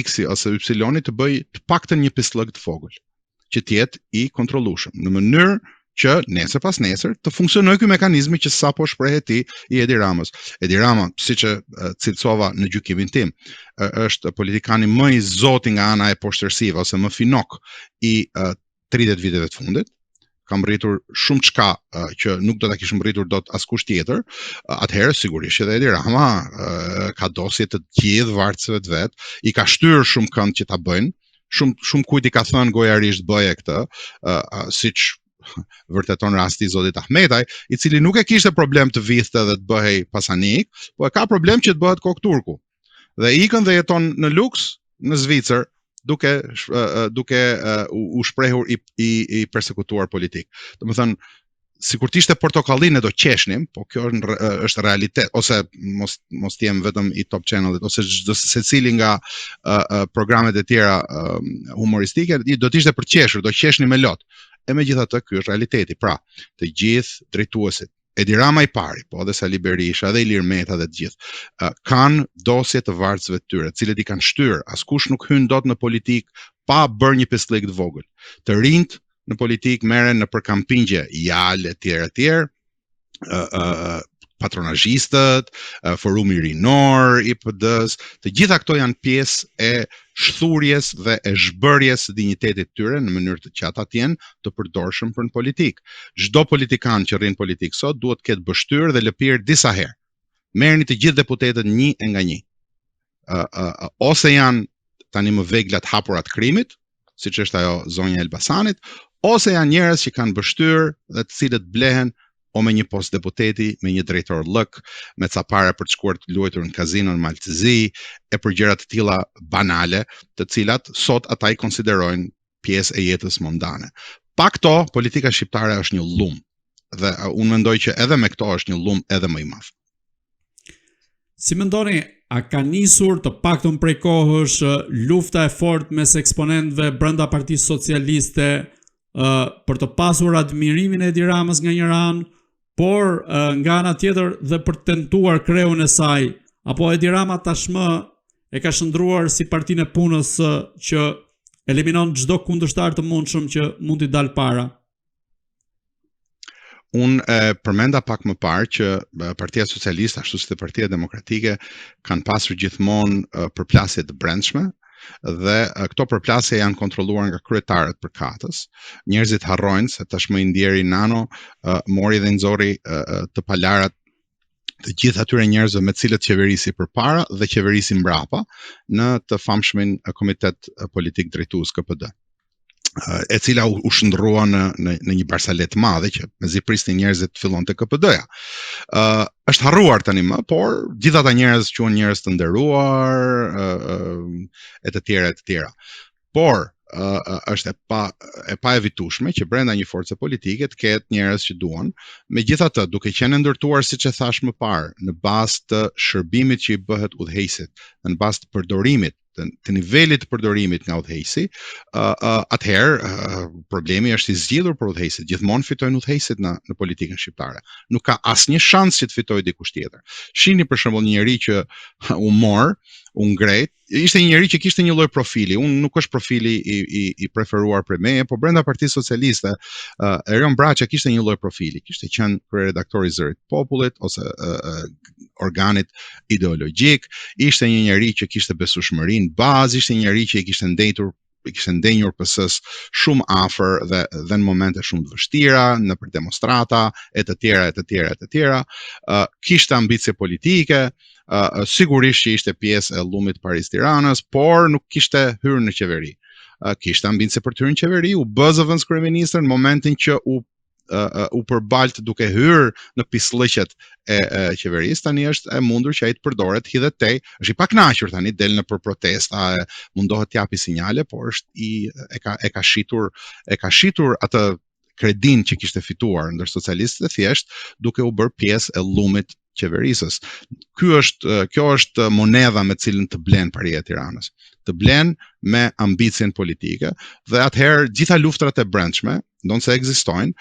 X-i ose Y-i të bëjë të paktën një pisllëk të vogël, që të jetë i kontrollueshëm, në mënyrë që nesër pas nesër të funksionojë ky mekanizmi që sapo shprehe ti i Edi Ramës. Edi Rama, siç e cilësova në gjykimin tim, është politikani më i zoti nga ana e poshtërsive ose më finok i 30 viteve të fundit, ka mbërritur shumë çka që nuk do ta kish mbërritur dot askush tjetër, atëherë sigurisht që dhe Edi Rama ka dosje të gjithë vartësve të vet, i ka shtyrë shumë kënd që ta bëjnë, shumë shumë kujt i ka thënë gojarisht bëje këtë, siç vërteton rasti i zotit Ahmetaj, i cili nuk e kishte problem të vidhte dhe të bëhej pasanik, po e ka problem që të bëhet kokë turku. Dhe ikën dhe jeton në luks në Zvicër, duke duke u shprehur i i, i persekutuar politik. Domethënë sikur të ishte portokalli ne do qeshnim, po kjo është është realitet ose mos mos të jem vetëm i Top Channelit ose çdo secili nga uh, uh, programet e tjera uh, humoristike do të ishte për qeshur, do qeshnim me lot. E megjithatë ky është realiteti. Pra, të gjithë drejtuesit Edi Rama i pari, po edhe Sali Berisha, edhe Ilir Meta dhe të gjithë, uh, kanë dosje të vartësve të tyre, të cilët i kanë shtyrë. Askush nuk hyn dot në politikë pa bërë një pisllik të vogël. Të rinjtë në politikë merren nëpër kampingje, JAL e tjerë e tjerë, uh, uh, patronazhistët, forumi rinor i PD-s, të gjitha këto janë pjesë e shthurjes dhe e zhbërjes së dinjitetit të tyre në mënyrë të që ata të jenë të përdorshëm për në politikë. Çdo politikan që rri në politikë sot duhet të ketë pështyrë dhe lëpirë disa herë. Merrni të gjithë deputetët një e nga një. Uh, uh, ose janë tani më vegla të hapura të krimit, siç është ajo zonja e Elbasanit, ose janë njerëz që kanë pështyrë dhe të cilët blehen o me një post deputeti, me një drejtorllëk, me ca para për të shkuar të luajtur në kazino në Mal të Zi, e për gjëra të tilla banale, të cilat sot ata i konsiderojnë pjesë e jetës mondane. Pa këto, politika shqiptare është një llum. Dhe unë mendoj që edhe me këto është një llum edhe më i madh. Si mendoni, a ka nisur të paktën prej kohësh lufta e fortë mes eksponentëve brenda Partisë Socialiste uh, për të pasur admirimin e Edi Ramës nga njëra anë, por uh, nga ana tjetër dhe për të tentuar kreun e saj, apo Edi Rama tashmë e ka shndërruar si partinë e punës që eliminon çdo kundërshtar të mundshëm që mund t'i dalë para. Unë e përmenda pak më parë që Partia Socialiste, ashtu si dhe Partia Demokratike, kanë pasur gjithmonë përplasje të brendshme dhe këto përplasje janë kontrolluar nga kryetarët përkatës. Njerëzit harrojnë se tashmë i ndjeri Nano mori dhe nxori të palarat të gjithë atyre njerëzve me të cilët qeverisi përpara dhe qeverisi mbrapa në të famshmin Komitet Politik Drejtues KPD e cila u, u shndërrua në në në një barsaletë të madhe që mezi prisnin njerëzit të fillonte KPD-ja. Ë uh, është harruar tani më, por gjithë ata njerëz quhen njerëz të nderuar ë uh, e të tjera e të tjera. Por uh, është e pa e paevitueshme që brenda një force politike të ketë njerëz që duan. Megjithatë, duke qenë e ndërtuar siç e thashë më parë, në bazë të shërbimit që i bëhet udhëheqësit, në bazë të përdorimit të, të nivelit të përdorimit nga udhëheqësi, uh, uh, atëherë uh, problemi është i zgjidhur për udhëheqësit. Gjithmonë fitojnë udhëheqësit në në politikën shqiptare. Nuk ka asnjë shans që të fitojë dikush tjetër. Shihni për shembull një njeri që u mor, u ngrejt, ishte një njeri që kishte një lloj profili. Unë nuk është profili i i i preferuar për meje, por brenda Partisë Socialiste, uh, Erion Braçe kishte një lloj profili, kishte qenë kryeredaktor i Zërit të Popullit ose uh, uh, organit ideologjik, ishte një njeri që kishte besueshmëri në bazë, ishte një njeri që i kishte ndejtur i kishte ndenjur PS-së shumë afër dhe dhe në momente shumë të vështira, nëpër demonstrata e të tjera e të tjera e të tjera, uh, kishte ambicie politike, uh, sigurisht që ishte pjesë e llumit Paris Tiranës, por nuk kishte hyrë në qeveri. Uh, kishte ambicie për të hyrë në qeveri, u bë zëvendëskryeministër në momentin që u uh, u përbalt duke hyrë në pisllëqet e, e qeverisë, tani është e mundur që ai të përdoret, hidhet tej, është i pakënaqur tani, del nëpër protesta, e, mundohet të japi sinjale, por është i e ka e ka shitur, e ka shitur atë kredinë që kishte fituar ndër socialistët e thjeshtë, duke u bërë pjesë e llumit qeverisës. Ky është kjo është monedha me të cilën të blen paria e Tiranës. Të blen me ambicien politike dhe atëherë gjitha luftrat e brendshme, ndonëse ekzistojnë,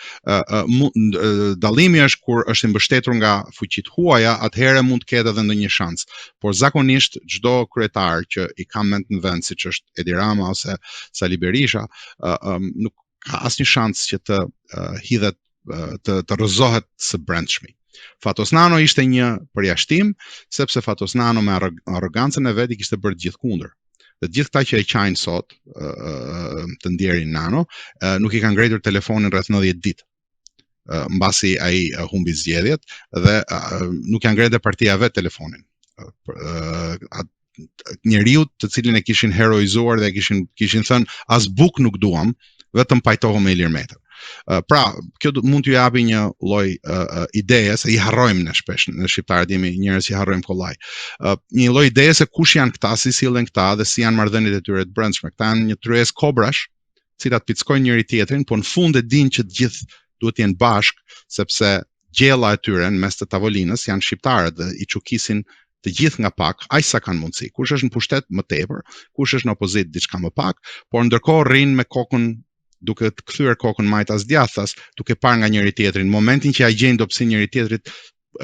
dallimi është kur është i mbështetur nga fuqitë huaja, atëherë mund të ketë edhe ndonjë shans. Por zakonisht çdo kryetar që i ka mendtë në vend, siç është Edi Rama ose Sali Berisha, nuk ka asnjë shans që të hidhet të të rrëzohet së brendshmi. Fatos Nano ishte një përjashtim, sepse Fatos Nano me arrogancën e vet i kishte bërë të gjithë kundër. Dhe të gjithë këta që e qajnë sot, të ndjerin Nano, nuk i kanë ngrejtur telefonin rreth 90 ditë mbasi ai humbi zgjedhjet dhe nuk ia ngrente partia vet telefonin. Njeriut të cilin e kishin heroizuar dhe e kishin kishin thënë as bukë nuk duam, vetëm pajtohu me Ilir Metën. Pra, kjo mund t'ju japi një lloj uh, ideje se i harrojmë ne shpesh, ne shqiptarët jemi njerëz që harrojmë kollaj. Uh, një lloj ideje se kush janë këta, si sillen këta dhe si janë marrëdhëniet e tyre të brendshme. Këta janë një tryezë kobrash, të cilat pickojnë njëri tjetrin, po në fund e dinë që të gjithë duhet të jenë bashkë, sepse gjella e tyre në mes të tavolinës janë shqiptarët dhe i çukisin të gjithë nga pak, aq sa kanë mundësi. Kush është në pushtet më tepër, kush është në opozitë diçka më pak, por ndërkohë rrinë me kokën duke të kthyer kokën majtas djathtas, duke parë nga njëri tjetrin, momentin që ia gjejnë dobësinë njëri tjetrit,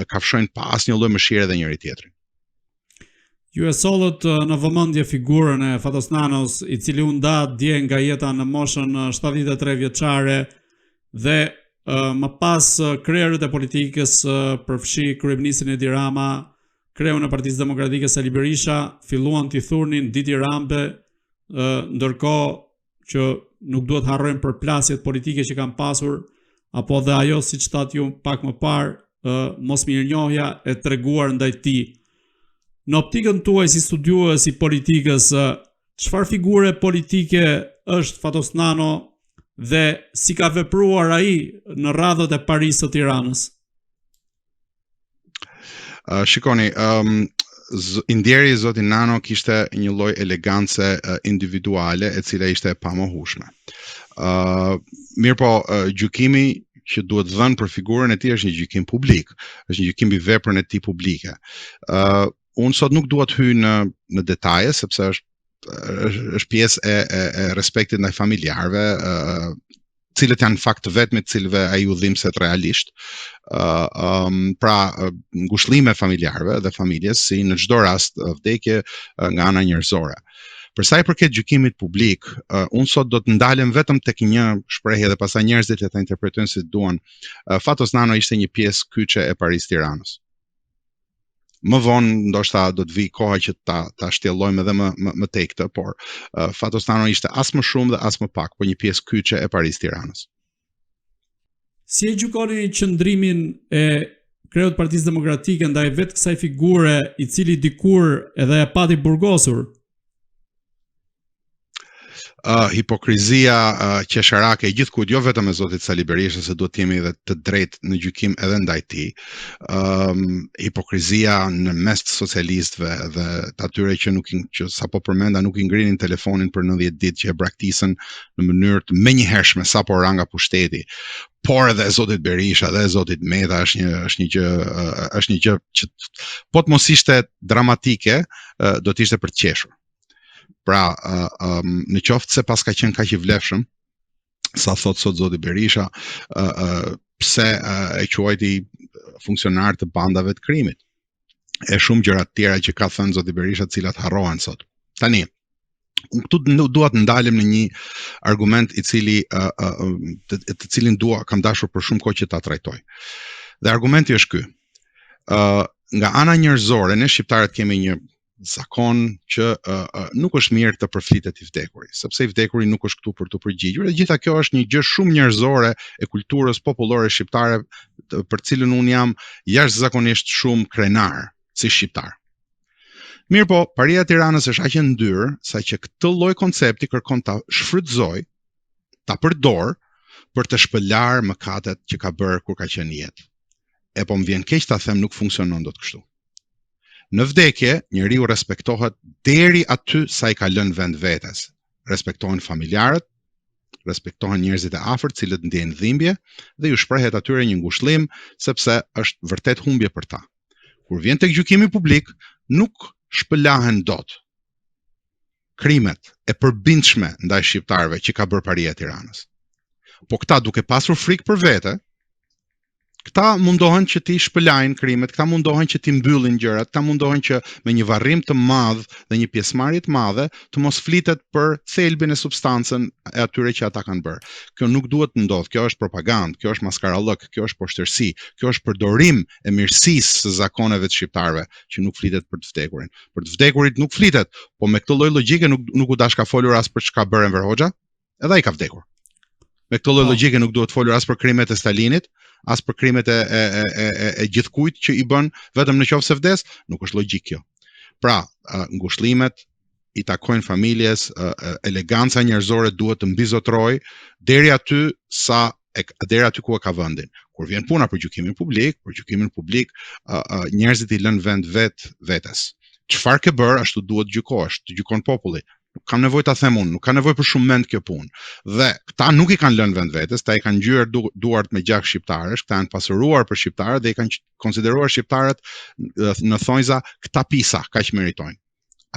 kafshojnë pa asnjë lloj mëshire dhe njëri tjetrin. Ju e sollët në vëmendje figurën e Fatos Nanos, i cili u nda dje nga jeta në moshën 73 vjeçare dhe më pas krerët e politikës përfshi kryeministrin Edi Rama, kreun e Partisë Demokratike Sali Berisha, filluan t'i thurnin ditirambe, ndërkohë që nuk duhet harrojmë përplasjet politike që kanë pasur, apo dhe ajo siç thatë ju pak më parë, mosmirënjohja e treguar ndaj tij. Në optikën tuaj si studiues i politikës, çfarë figure politike është Fatos Nano dhe si ka vepruar ai në radhët e parisë së Tiranës? Uh, shikoni, um, i ndjeri zoti Nano kishte një lloj elegance uh, individuale e cila ishte e pamohueshme. Uh, mirëpo, uh, gjykimi që duhet dhënë për figurën e tij është një gjykim publik, është një gjykim mbi veprën e tij publike. Uh, unë sot nuk dua të hyj në në detaje sepse është është, është pjesë e, e, e respektit ndaj familjarëve, ë cilët janë në fakt të vetmit të cilëve ai u dhimbset realisht. Ë uh, um, pra ngushëllime familjarëve dhe familjes si në çdo rast vdekje nga ana njerëzore. Për sa i përket gjykimit publik, uh, unë sot do të ndalem vetëm tek një shprehje dhe pastaj njerëzit le ta interpretojnë si duan. Uh, Fatos Nano ishte një pjesë kyçe e parisë Tiranës. Më vonë ndoshta do të vijë koha që ta ta shtjellojmë edhe më më, më tej këtë, por uh, Fatos Nano ishte as më shumë dhe as më pak, por një pjesë kyçe e parisë Tiranës. Si e gjykoni qëndrimin e kreut të Partisë Demokratike ndaj vetë kësaj figure i cili dikur edhe e pati burgosur? uh, hipokrizia uh, qesharake e gjithkujt, jo vetëm e zotit Sali Berisha, se duhet të jemi edhe të drejtë në gjykim edhe ndaj tij. Ëm um, hipokrizia në mes të socialistëve dhe të atyre që nuk që sapo përmenda nuk i ngrinin telefonin për 90 ditë që e braktisën në mënyrë të menjëhershme sapo ra nga pushteti. Por edhe e zotit Berisha dhe e zotit Meta është një është një gjë është një gjë që po të mos ishte dramatike, do të ishte për të qeshur. Pra, uh, um, në qoftë se paska qenë kaq i vlefshëm, sa thotë sot zoti Berisha, uh, uh, pse uh, e quajti funksionar të bandave të krimit? E shumë gjëra të tjera që ka thënë zoti Berisha, të cilat harrohen sot. Tani, unë këtu nuk dua të ndalem në një argument i cili uh, uh, të, të cilin dua kam dashur për shumë kohë që ta trajtoj. Dhe argumenti është ky. Uh, nga ana njerëzore ne shqiptarët kemi një zakon që uh, uh, nuk është mirë të përflitet i vdekuri, sepse i vdekuri nuk është këtu për t'u përgjigjur. E gjitha kjo është një gjë shumë njerëzore e kulturës popullore shqiptare të, për të cilën unë jam jashtëzakonisht shumë krenar si shqiptar. Mirëpo, paria e Tiranës është aq e ndyrë saqë këtë lloj koncepti kërkon ta shfrytëzojë, ta përdorë për të shpëlarë mëkatet që ka bërë kur ka qenë në jetë. E po më vjen keq ta them nuk funksionon dot kështu. Në vdekje, njeriu respektohet deri aty sa i ka lënë vend vetes. Respektohen familjarët, respektohen njerëzit e afërt, të cilët ndjejnë dhimbje dhe ju shprehet atyre një ngushëllim sepse është vërtet humbje për ta. Kur vjen tek gjykimi publik, nuk shpëlahen dot krimet e përbindshme ndaj shqiptarëve që ka bërë paria e Tiranës. Po këta duke pasur frikë për vete, këta mundohen që t'i shpëlajnë krimet, këta mundohen që t'i mbyllin gjërat, këta mundohen që me një varrim të madh dhe një pjesëmarrje të madhe të mos flitet për thelbin e substancën e atyre që ata kanë bërë. Kjo nuk duhet të ndodhë, kjo është propagandë, kjo është maskarallëk, kjo është poshtërsi, kjo është përdorim e mirësisë së zakoneve të shqiptarëve që nuk flitet për të vdekurin. Për të vdekurit nuk flitet, po me këtë lloj logjike nuk nuk u dashka folur as për ç'ka bërë Enver Hoxha, edhe ai ka vdekur. Me këtë lloj po. logjike nuk duhet folur as për krimet e Stalinit, as për krimet e e e e, e, e gjithkujt që i bën vetëm në qoftë se vdes, nuk është logjikë kjo. Pra, ngushëllimet i takojnë familjes, eleganca njerëzore duhet të mbizotërojë deri aty sa e, deri aty ku e ka vendin. Kur vjen puna për gjykimin publik, për gjykimin publik, uh, uh, njerëzit i lënë vend vet vetes. Çfarë ke bërë, ashtu duhet të gjykohesh, të gjykon populli. Nuk kam nevojë ta them unë, nuk ka nevojë për shumë mend kjo punë. Dhe këta nuk i kanë lënë vend vetes, këta i kanë ngjyer du, duart me gjak shqiptarësh, këta janë pasuruar për shqiptarët dhe i kanë konsideruar shqiptarët në thonjza këta pisa, kaq meritojnë.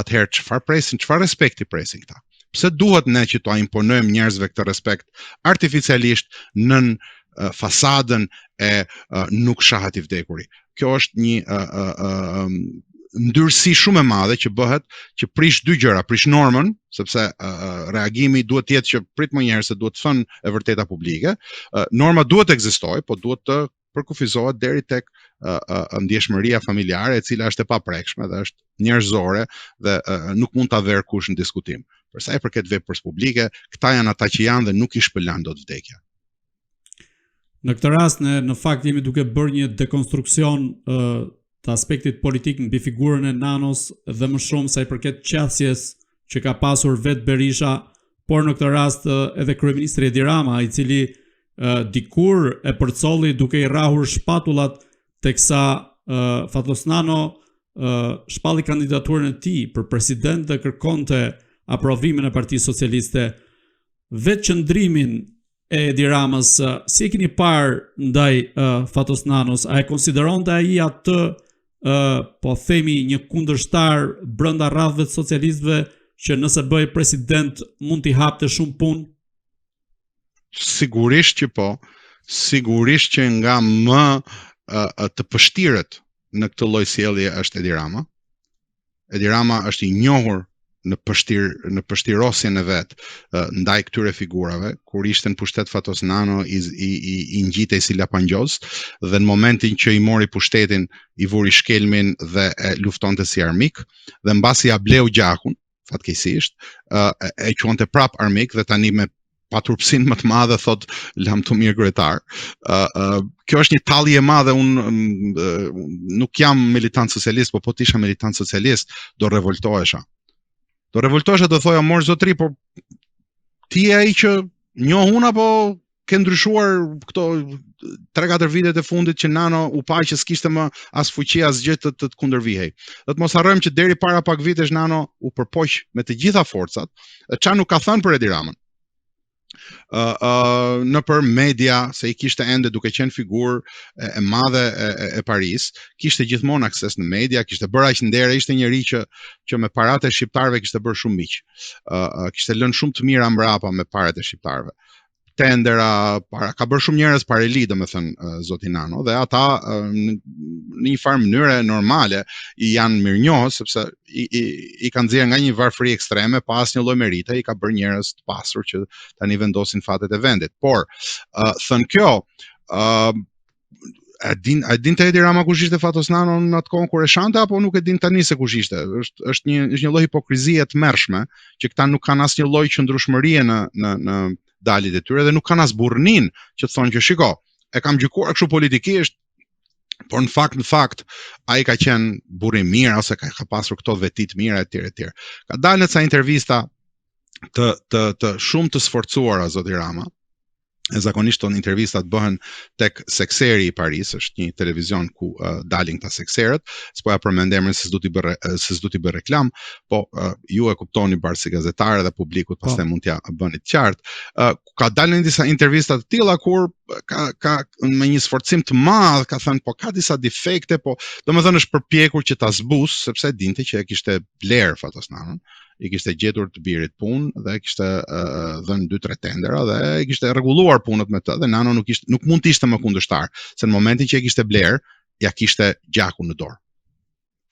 Atëherë çfarë presin, çfarë respekti presin këta? Pse duhet ne që t'ua imponojmë njerëzve këtë respekt artificialisht nën uh, fasadën e uh, nuk shahet i vdekuri? Kjo është një uh, uh, uh, ndyrësi shumë e madhe që bëhet që prish dy gjëra, prish normën, sepse uh, reagimi duhet të jetë që prit më një herë se duhet thënë e vërteta publike. Uh, norma duhet të ekzistojë, po duhet të përkufizohet deri tek uh, uh, ndjeshmëria familjare e cila është e paprekshme dhe është njerëzore dhe uh, nuk mund ta verë kush në diskutim. Për sa i përket veprës publike, këta janë ata që janë dhe nuk i shpëlan dot vdekja. Në këtë rast ne në fakt jemi duke bërë një dekonstruksion uh, të aspektit politik mbi figurën e Nanos dhe më shumë sa i përket qasjes që ka pasur vetë Berisha, por në këtë rast edhe kryeministri Edi Rama, i cili dikur e përcolli duke i rrahur shpatullat teksa Fatos Nano shpalli kandidaturën e tij për president dhe kërkonte aprovimin e Partisë Socialiste. Vetë qëndrimin e Edi Ramës, si e keni parë ndaj uh, Fatos Nanos, a e konsideronte ai atë uh, po themi një kundërshtar brenda radhëve të socialistëve që nëse bëhej president mund t'i hapte shumë punë? Sigurisht që po, sigurisht që nga më uh, të pështirët në këtë lloj sjellje është Edi Rama. Edi Rama është i njohur në pështir në pështirosjen e vet ndaj këtyre figurave kur ishte në pushtet Fatos Nano i i i, i ngjitej si lapangjoz dhe në momentin që i mori pushtetin i vuri shkelmin dhe e luftonte si armik dhe mbasi ia bleu gjakun fatkeqësisht e, e quante prap armik dhe tani me paturpësinë më të madhe thotë lamtumirë kryetar. Ë uh, uh, kjo është një tallje e madhe, unë uh, nuk jam militant socialist, po po të isha militant socialist, do revoltohesha. Do revoltohesha do thoja mor zotri, po ti je ai që njoh unë apo ke ndryshuar këto 3-4 vitet e fundit që Nano u pa që s'kishte më as fuqi as gjë të të, të kundërvihej. Dhe të mos harrojmë që deri para pak vitesh Nano u përpoq me të gjitha forcat, ça nuk ka thënë për Edi Ramën. Ë uh, uh, nëpër media se i kishte ende duke qenë figurë e, e madhe e, e, e parisë, kishte gjithmonë akses në media, kishte bërë aq ndere, ishte njeri që që me paratë e shqiptarëve kishte bërë shumë miq. Ë uh, uh, kishte lënë shumë të mira mbrapa me paratë e shqiptarëve. tendera, para, ka bërë shumë njerëz pareli, domethënë, zoti Nano, dhe ata në, në një farë mënyre normale i janë mirënjohës, sepse i, i, i ka nxjerrë nga një varfëri ekstreme, pa asnjë lloj merite, i ka bërë njerëz të pasur që tani vendosin fatet e vendit. Por, uh, thënë kjo, uh, a din a dinte Edi Rama kush ishte Fatos Nano në atë kohë kur e shante apo nuk e din tani se kush ishte? Është është një është një lloj hipokrizie e tmerrshme që këta nuk kanë asnjë lloj qëndrueshmërie në në në daljet e tyre dhe nuk kanë as burrninë që të thonë që shiko, e kam gjykuar kështu politikisht, por në fakt në fakt ai ka qenë burrë i mirë ose ka, ka pasur këto veti të mira etj etj. Ka dalë në ca intervista të të të shumë të sforcuara zoti Rama. E zakonisht këto intervistat bëhen tek sekseri i parisë, është një televizion ku uh, dalin këta sekserët, s'po ja përmend emrin se s'du t'i bëj se s'du t'i bëj reklamë, po uh, ju e kuptoni Bardh si gazetarë dhe publikut po. pastaj mund t'ja bëni të qartë. Uh, ka dalë në disa intervista të tilla kur ka ka me një sforcim të madh ka thënë po ka disa defekte, po domethënë është përpjekur që ta zbusë sepse dinte që e kishte blerë Fatos Nanon i kishte gjetur të birit punë dhe kishte uh, dhënë 2-3 tendera dhe i kishte rregulluar punët me të dhe Nano nuk ishte nuk mund të ishte më kundërshtar, se në momentin që e kishte blerë, ja kishte gjakun në dorë.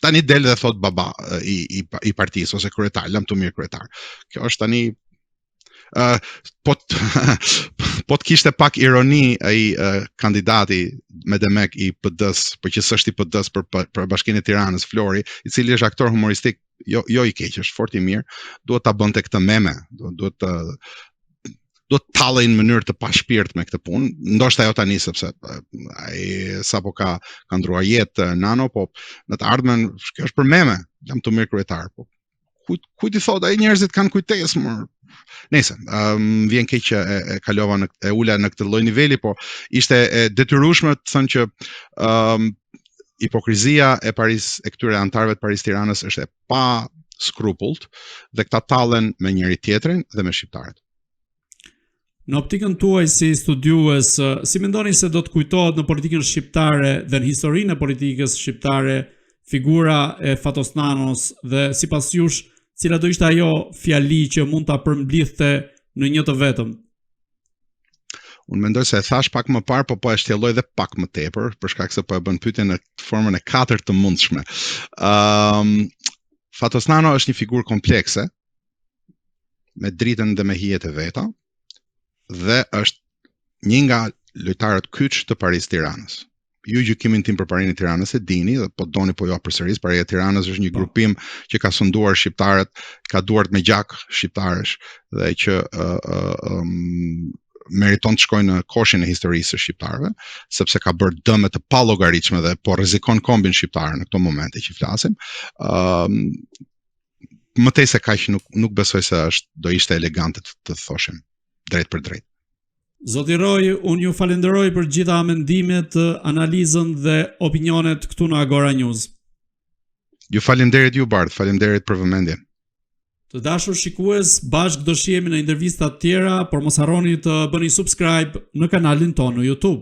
Tani del dhe thotë baba i i i partisë ose kryetar, lamtumirë kryetar. Kjo është tani Uh, po të, po të kishte pak ironi ai uh, kandidati me demek i PD-s, po që s'është i PD-s për, për, për Bashkinë e Tiranës, Flori, i cili është aktor humoristik jo jo i keq, është fort i mirë, duhet ta bënte këtë meme, duhet duhet të duhet të tallej në mënyrë të pashpirt me këtë punë, ndoshta jo tani sepse ai sapo ka ka ndruar jetë Nano, po në të ardhmen kjo është për meme, lamtumirë kryetar, po kujt kujt i thotë ai njerëzit kanë kujtesë më Nëse, um, vjen keq që e, e kalova në e ula në këtë lloj niveli, po ishte e detyrueshme të thënë që um, hipokrizia e parisë e këtyre anëtarëve të parisë Tiranës është e paskrupullt dhe këta tallen me njëri tjetrin dhe me shqiptarët. Në optikën tuaj si studiues, si mendoni se do të kujtohet në politikën shqiptare dhe në historinë e politikës shqiptare figura e Fatos Nanos dhe sipas jush, cila do ishte ajo fjali që mund ta përmblidhte në një të vetëm? Unë mendoj se e thashë pak më parë, po po e shtjelloj dhe pak më tepër, për shkak se po e bën pyetjen në formën e katërt të mundshme. Ëm um, Fatos Nano është një figurë komplekse, me dritën dhe me hijet e veta dhe është një nga lojtarët kyç të Parisë Tiranës. Ju gjykimin tim për Parinë e Tiranës e dini dhe po doni po jua përsëris, Paria e Tiranës është një po. grupim që ka sunduar shqiptarët, ka duart me gjak shqiptarësh dhe që uh, uh, um, meriton të shkojë në koshin e historisë së shqiptarëve, sepse ka bërë dëme të pallogaritshme dhe po rrezikon kombin shqiptar në këto momente që flasim. Ëm um, më tej se kaq nuk nuk besoj se është do ishte elegante të, të thoshim drejtpërdrejt. Zoti Roj, unë ju falenderoj për gjitha mendimet, analizën dhe opinionet këtu në Agora News. Ju faleminderit ju Bardh, faleminderit për vëmendjen. Të dashur shikues, bashkë do shihemi në intervista të tjera, por mos harroni të bëni subscribe në kanalin tonë në YouTube.